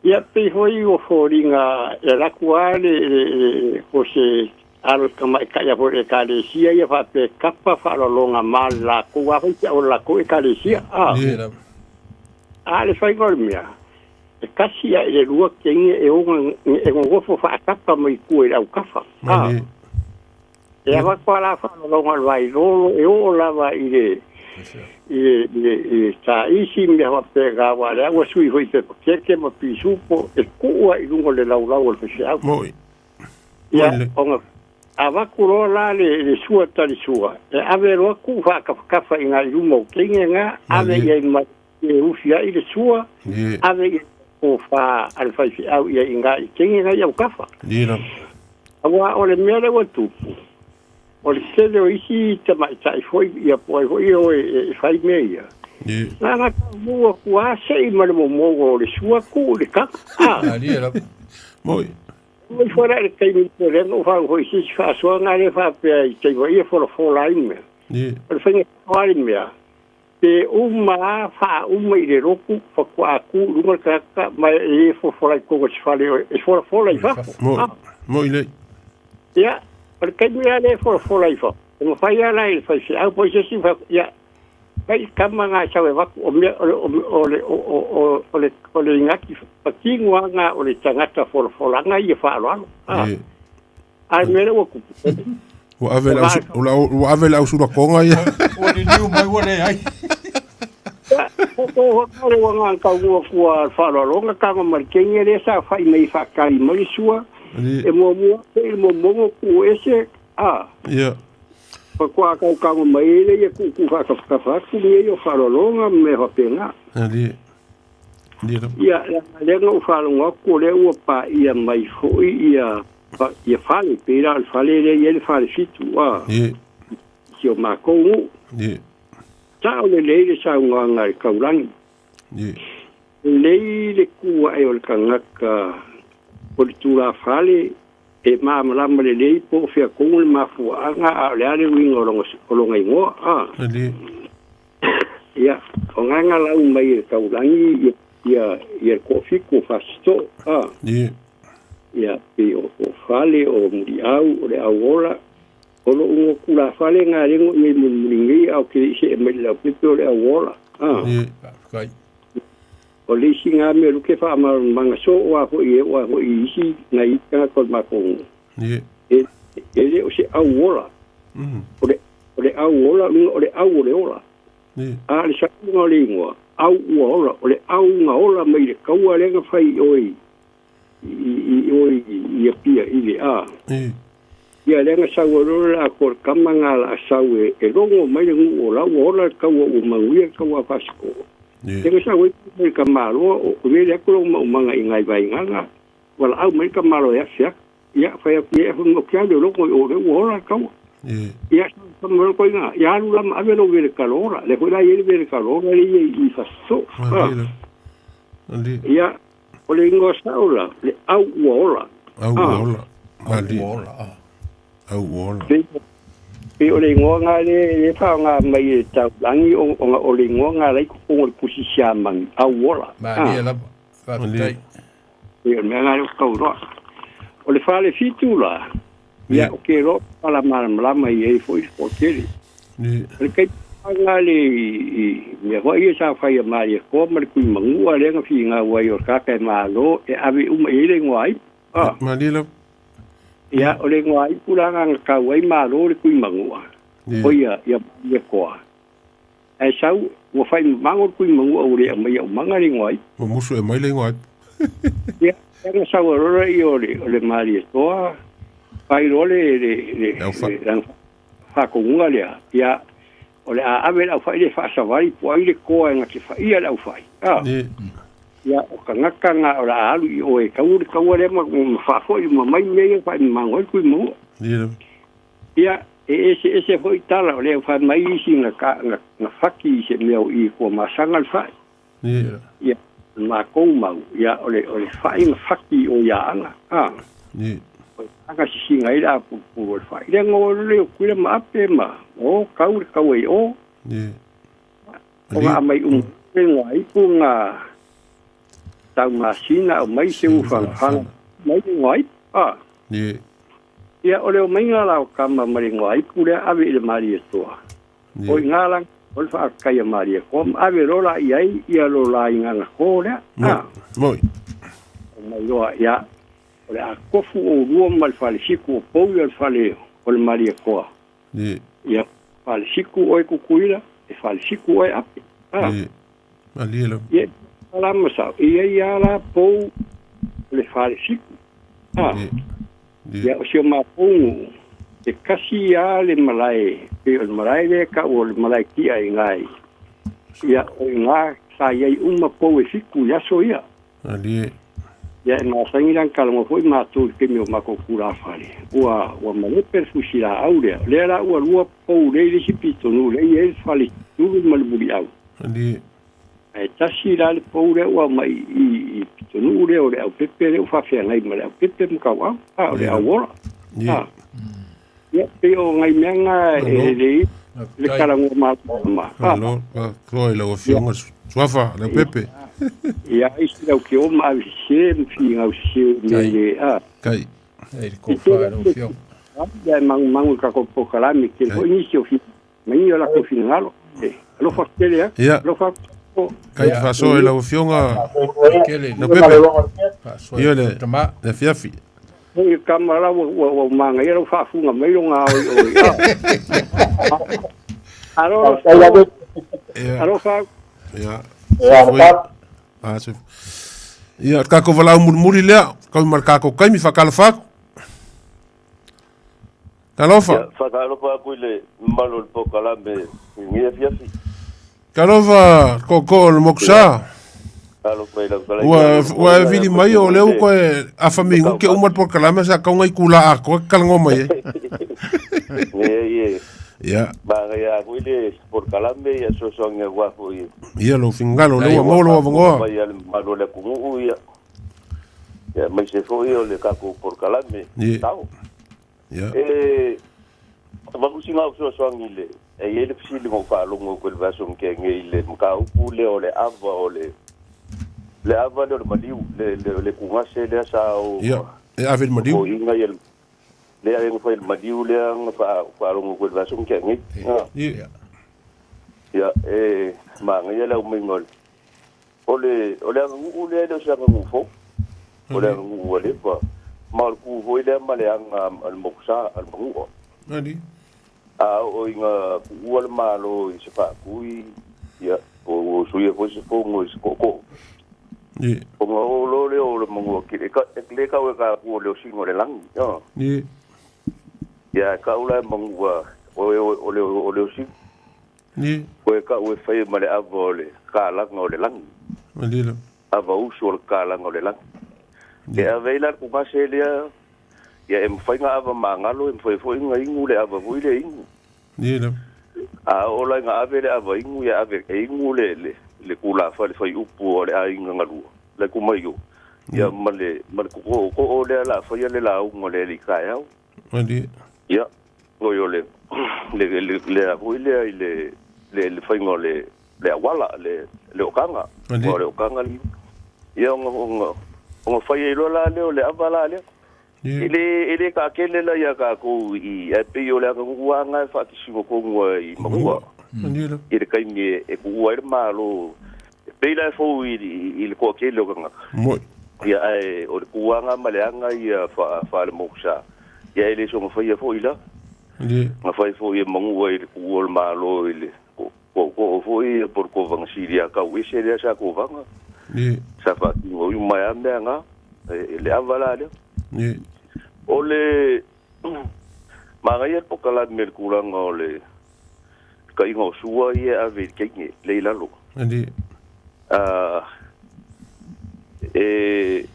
Ia, pei foi ua foliga e alu atu lava le, le, le, o se alo tamaitai a foi o le Ekalesia ia faapea e tapa faaaloaloga ma le latou lava faifeau o le latou Ekalesia. A. A o le faiga o le mea, e tasi ae i le lua teine e ona e nonofo faatapa mai tua i le autafa. A. E avatu lava la faaaloaloga o le vailolo e oo lava i le i le i le i le taisi ma mea faapena aua o lea ua sui foi i pepakeke ma pisupo e tuu lava i luga o le laulau o le faifeau. Moi. Ia, ona avatu loa la le le sua tali sua, e ave loa tuu faatafatafa i ina i luma o teine na, ave i ai ma e ufi ai le sua, ave i ai tofa a le faifeau i ai i ina i teine na i autafa. Aua o le mea lea ua tupu, o le tele o isi tamaitai foi ia po o ai foi e o e fai mea ia, na ona taumua atu lava sei ma le momoga o le sua tuu i le kaka. A. Moi. Ua ifo la i le taimi o lea na ou faalogo foi i se isi faasoaga lea faapea i taimi ia e folafola ai mea. O le faiga sao lava le mea, pe uma lava faauma i le lotu faatoa tu i luga le tagata ma e le folafola i totonu o se fale e folafola i fafo. Moi. Moi lelei. Ia, o le taimi lava lea e folafola i fafo, e mafai lava la e le faifeau po o se isi ia, fai le tama na e sau e avatu, o mea, o le, o le, o, o le, o le inati patino lava na o le tagata folafolaga ia faaaloalo. A, a le mea lea ua tupu. Ua ave le au, ua ave le au sulatoga ia. Ua liliu mai ua leai. Ia, ko ko ho le ua ngā kau kua faaaloaloga tago ma le teine lea sa fai mai e faatali mai le sua, e muamua ake i le momogo tuu ese, a. Ia. Faatoa kaokaoga mai ai lea ia tuutuu faatafatafa atu mea ia o faaaloaloga ma mea faapena. Alie. Alie lava. Ia, leaga lea na ou faalogo atu o lea ua paia mai foi ia ia fale, pei la o le fale lea e i ai le falefitu, a. Ie. Si o makou nuu. Ie. Sao lelei le saunoaga a le taulagi. Ie. Lelei le ku ae o le tagata o le tulafale e malamalama lelei po o fea tonu le mafuaaga a o le a le uiga o lona igoa. A. Alie. Ia, o ngā lau mai e taulangi ia ia toafitu o Fasito'o a. Ia pei o fale o Muliau o le auola o lo'u gotulafale galego i mulimuli nei a o ke le'i se'e mai le laupepe o le auola a. O le isi gā mea luke fa'amalamaga so o a fo'i e oo a fo'i i isi nai isi tagata o le matou nuu. E e lē o se auola o le o le auola luga o le au o le ola. A o le sa'uga o le igoa au ua ola o le auga ola mai le kaua lea na fai i oe i oe i Apia i le a. Ia lea na sau ai loa le atoa le tama na la sau e logo mai le nuu o la ua ola le kaua ua manuia le kaua a Fasito'o. Lea na sau ai le tamaloa o lele atu lou maumaga i nai vaigaga valaau mai le tamaloa e afe atu. Ia fai atu ia fai mai ou te alu e logo i o lea ua ola le kaua. Ia fai mai loa ina ia alu la ma ave lou vele kalola. Lea foi la e i ai le vele kalola lea i i Fasito'o. Ia o le igoa sa'o la le au ua ola. Au ua ola. Malie. Au ua ola. Pei o le igoa na lea e faaaoga mai e taulagi ona o le igoa na la i totonu o le tusi Siamani, au ola. Malie lava. Faafetai. Pei o le mea na lea ou te tau iloa. O le falefitu la, ia ou te iloa pala malamalama i ai foi le toatele. O le taimi na le i mea foi ia sa fai a Malietoa ma le Tuimanua lea na finau ai o le tagata e malo e ave uma i ai le igoa ipu. Malie lava. Ia, o le igoa ipu la na tau ai malo le Tuimanua, o ia ia Malietoa. Ae sau ua fai mamago le Tuimanua ua le aumaia aumaga le igoa ipu. Ua musu e aumai le igoa ipu. Ia, na sau ai loa lea o le Malietoa fai loa le le faatonuga lea, ia, o le a ave le aufai lea e faasavali po o ai le toa e na te fa'ia le aufai. A. Ia, o tagata na o le a alu i o e tau le taua lea ma faafo'i uma mai mea ia faaimago ai le Tuimanua. Ia, e eseese foi tala o lea fai mai isi na na faki i se mea o i Tuamasaga le fa'i. Ia, o le matou mau, ia, o le o le fa'i na faki i o i Aana. A. O Aana sisina ai le apulupulu o le fa'i. Lea na o lea o Tutuila ma Ape ma o tau le taua i o. O ga aumai uma le igoa ipu na taumasina aumai Seufanafana mai le igoa ipu. A. Ia, o le omaiga la o tama ma le igoa ipu lea ave i le Malietoa. O i ina la o le faafetai a Malietoa ma ave loa la i ai ia lo la igagakō lea. A. Omai loa, ia, o le a tofu oulua ma le falesiku o pou ia le fale o le Malietoa. Ia falesiku oe Tutuila, e falesiku oe Ape. A. Ia, la ma sao, e i ai lava la pou o le falesiku. A. Ia, o si o matou nuu, e tasi lava le malae, pei o le malae lea e tau o le malae ti'a i ina i, ia, o ina sa i ai uma pou e fitu i aso ia. Ia, e masani la ona talanoa foi matou i le taimi o matou tulafale, ua, ua malepe le fusilaau lea. O lea la ua lua pou lea i le isi pitonuu lea e i ai le fale tulu ma le muliau. Ae tasi la le pou lea ua aumai i i pitonuu lea o le aupepe lea ua faafeagai ma le aupepe ma tauau, a o le auola. A. Ia, pei o nai mea na e lelei le talanoa malamalama. Malo, faafetai i lau Afioga Suafa Leaupepe. Ia, isi lau ke o ma ave sese ma finau sese i mea le, a. Kai. Ei le kofa i lau Afioga. Ia, e magumagu i le tatou polokalame, tele foi nisi o finau mai o latou finagalo. E alofa tele atu. Ia. Alofa atu. Kai te faasoa i lau Afioga Tele. Leaupepe. Faasoa Ia i le tama. le afiafi. Oi tama la ua manaia lau faafuga mai loga oi oi. Alo. Ia. Alofa. Ia. Ia. Ah, se. Ia, tatou valaau mulimuli lea, kau ma le tatou taimi faatalofa atu. Talofa. Ia, faatalofa atu i le mamalu o le polokalame i lenei afiafi. Talofa tootoo o le mokusa. Talofa i lau fetalaiga. Ua, ua e vili mai o lea ua toe afa minute uma le polokalame sa tau nai itula atoa e te talanoa mai ai. Leai e Ia. manaia foi le polokalame ia fesoasoani aua foi. Ia lou finagalo lea ua maua lou avanoa. Mai a le mamalu o le atunuu ia. Ia aemaise foi o le tatou polokalame. Ia. Tau. Ia. E avatu sina au fesoasoani i le E i ai le fesili na ou faalogo atu i le vaiaso na tea nei i le mataupu lea o le ava o le le ava lea o le maliu, le le le tugase lea sa o Ia, e ave i le maliu. Totoina ia lea na fai i le maliu lea na faalogo atu i le vaiaso na tea nei. Ia. Ia, e manaia le aumaiga o le O le, o le aganuu lea e le o se aganuu fou. O le aganuu ua leva. Ma o le tu foi lea ma le aga a le mokusa, a le manua. Nani? A oo ina tuua le Malo i se faatui, ia, po ua usuia foi se fono i se tootoo. Ie. Ona oo loa lea o le manua kili, e, e le tau e tatou o le osina o le lagi. A. Ie. Ia, e tau la e manua, o, o, o le, o le osina. Ie. Koe kau e faia ma le ava o le kalaga o le lagi. Malie lava. Ava usu o le kalaga o le lagi. E ave ai la le tugase lea, ia e mafai ona ava magalo, e mafai foi ona inu le ava foi lea inu. Ie lava. A oo la ina ave le ava inu, ia ave e inu le, le, le tulafa, le faiupu o le aiga galua, le kumaio, ia ma le, ma le tootoo lea o le a faia le lauga o le alii taeao. Malie. Ia, oi o le le le le foi lea i le le le faiga o le le auala, le le okaga. Malie. O le okaga le ia ona ona ona fai ai loa la lea o le ava la lea. Ie. E le e le taatele la ia tatou i ae pei o le aganuu lava na e faatisiga tonu ai i Manua. Malie lava. I le taimi e e tuua ai le Malo e pei la e fou i i le toatele o tagata. Moi. Ia ae o le tulaga ma le aga ia faale-mokusa, ia e le soona faia foi la. Ie. Na fai foi e Manua i le tuua o le Malo i le tootoo foi ia po o le kovana sili a tau ese lea sa kovana. Ie. Sa faatino uma ai lava mea na, e le ava la lea. Ie. O le manaia le pokalame i le tulaga o le kaiga o sua ia e ave i le teine lea i lalo. Alii. E,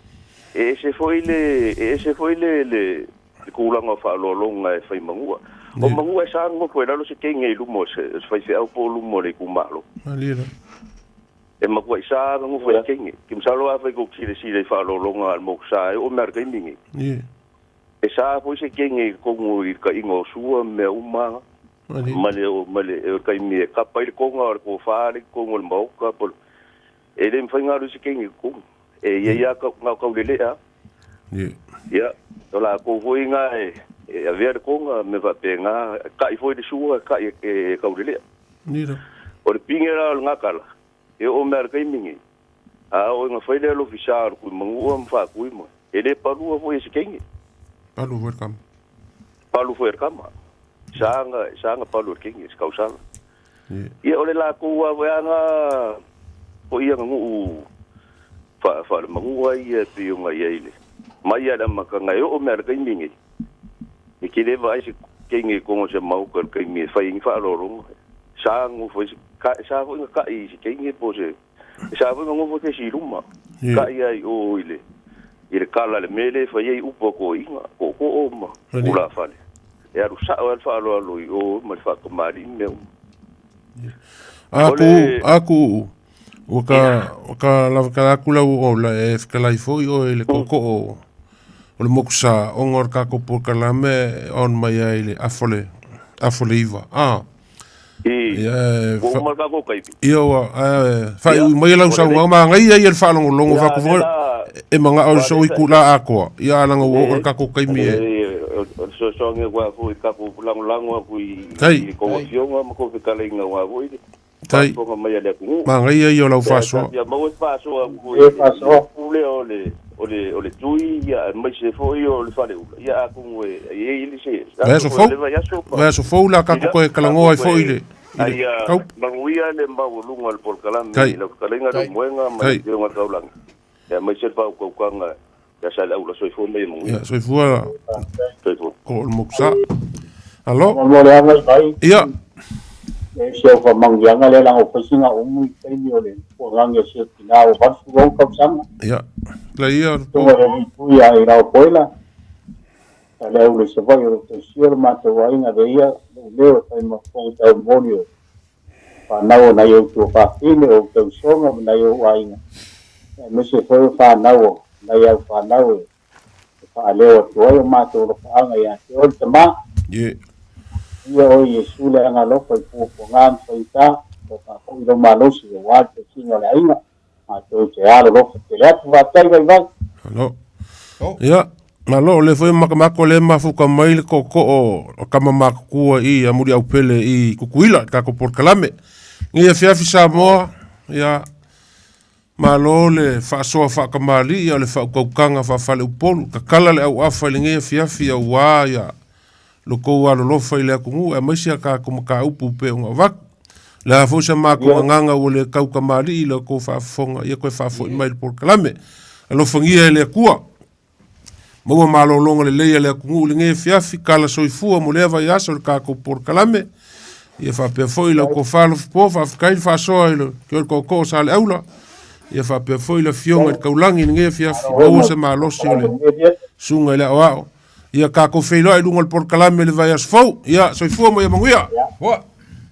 e ese foi le, e ese foi le, le, le tulaga o faaaloaloga e fai manua. O manua e sa nofo i lalo se teine i luma o se, o se faifeau po o luma o le itumalo. Alii la. E matuai sa nofo i le teine. Ke masalo afai tou te silasila i faaaloaloga a le mokusa e oo mai lava i le taimi lenei. Ie. E sa foi se kenge i totonu i le kaiga o sua ma mea uma, ma le, ma le, o le taimi e kapa ai le konga o le tofa lea i totonu o le maota, po o le, e le mafai ona alu ai se kenge i totonu. E i ai lava na o taulelea. Ia, o latou foi na e, e avea le konga, mea faapena, e kai foi le sua, e kai e taulelea. O le pine la o lena tala, e oo mai lava i le taimi lenei, a oo ina fai le alofisa o le Tuimanua ma Faatui ma, e le palua foi e se teine. Palu foi le kama. Palu foi e le kama. Sa na, sa na palu e le teine, se kausala. Ia, o le latou lava foi ana foi aganuu fa, faalemanua ia e pei ona i ai le, mai lava i le amataga e oo mai lava i le taimi lenei. E te le vaai se teine i totonu o se maota i le taimi e fai ai ni faaaloaloga. Sa nofo ai se, sa foi na kai i se teine po o se E sa foi ona nofo se isi i luma, kai ai o i le i le kala le mea lea e fai ai upu a toeaiina, tootoo ma tulafale. E alu sao ai le faaaloalo i o ma le faatamalii ma mea uma. Aku, aku, ua ka, ua ka lava kala aku lau ola e fetalai foi oe i le tootoo o le mokusa ona o le tatou polokalame e on mai ai i le afa o le, afa o le iva. A. Ia, ua uma le tatou taimi. Ia, ua, ae, faaiuiu mai lau saunoaga, manaia ia le faalogologo fai atu foi, e manao i sou itula atoa, ia a leaga ua oo le tatou taimi e. O le fesoasoani atu lava foi i le tatou lagolago atu i tou afioga ma tou fetalaiga aua foi le faafofoga mai a le atunuu. Manaia ia o lau faasoa. Ia maua se faasoa atu foi i le upu lea o le o le o le tui ia aemaise foi o le faleula ia atonu e i ai le se Vaiaso fou. Vaiaso fou la tatou toe talanoa ai foi i le i le tau. Manuia le maualuga o le polokalame i lau fetalaiga Leumuega ma le Afioga Taulagi aemaise le faautautaga ia Saleaula. Soifua ma ia manuia. Ia soifua. Soifua. Ko le mokusa. Alo. Mo le aga mai. Ia. E si au whamangianga le langa o whaisinga o mui taimi o le puangangi o si o tina o 86 tausaga. Ia. La ia. Tonga le ritui a i rao poela. Sa le au le Savaii o le tausia o le matou aiga le ia lou leo e fai ma fofoga tau moni o whanau o nai ou tuafafine o tausoga ma nai ou aiga. Aemaise foi o whanau o nai au whanau e whaaleo atu ai o matou alofaaga ia te oe le tama. Ie. Ia oe Iesu le agalofa i puapuaga ma faigata, ua faafoi lou malosi aua le tausiga o le aiga, matou te alolofa tele atu. Faafetai vaivai. Malo. Ia, malo, o lea foi makamaka o lea e mafuta mai le tootoo o tama matutua i a Muliaupele i Tutuila, le tatou polokalame. Nei afiafi Samoa, ia, malo le faasoa faatamalii a o le faautautaga faafaleupolu. Tatala le auafa i lenei afiafi aua ia lo tou alolofa i le atunuu aemaise a tatou mataupu e pei ona avatu. O le a foi sa matou agaga ua le tau tamalii i la outou faafofoga, ia toe faafoi mai i le polokalame. Alofagia e le Atua. Maua malologa lelei a le atunuu i lenei afiafi, tala soifua mo lea vaiaso i le tatou polokalame. Ia faapea foi lau tofa Alofipo, faafetai le faasoa i le ke o le tootoo o Saleaula. Ia faapea foi le afioga i le Taulagi i lenei afiafi, maua se malosi o le susuga i le aoao. Ia tatou feiloai i luga o le polokalame i le vaiaso fou. Ia soifua ma ia manuia. Ua.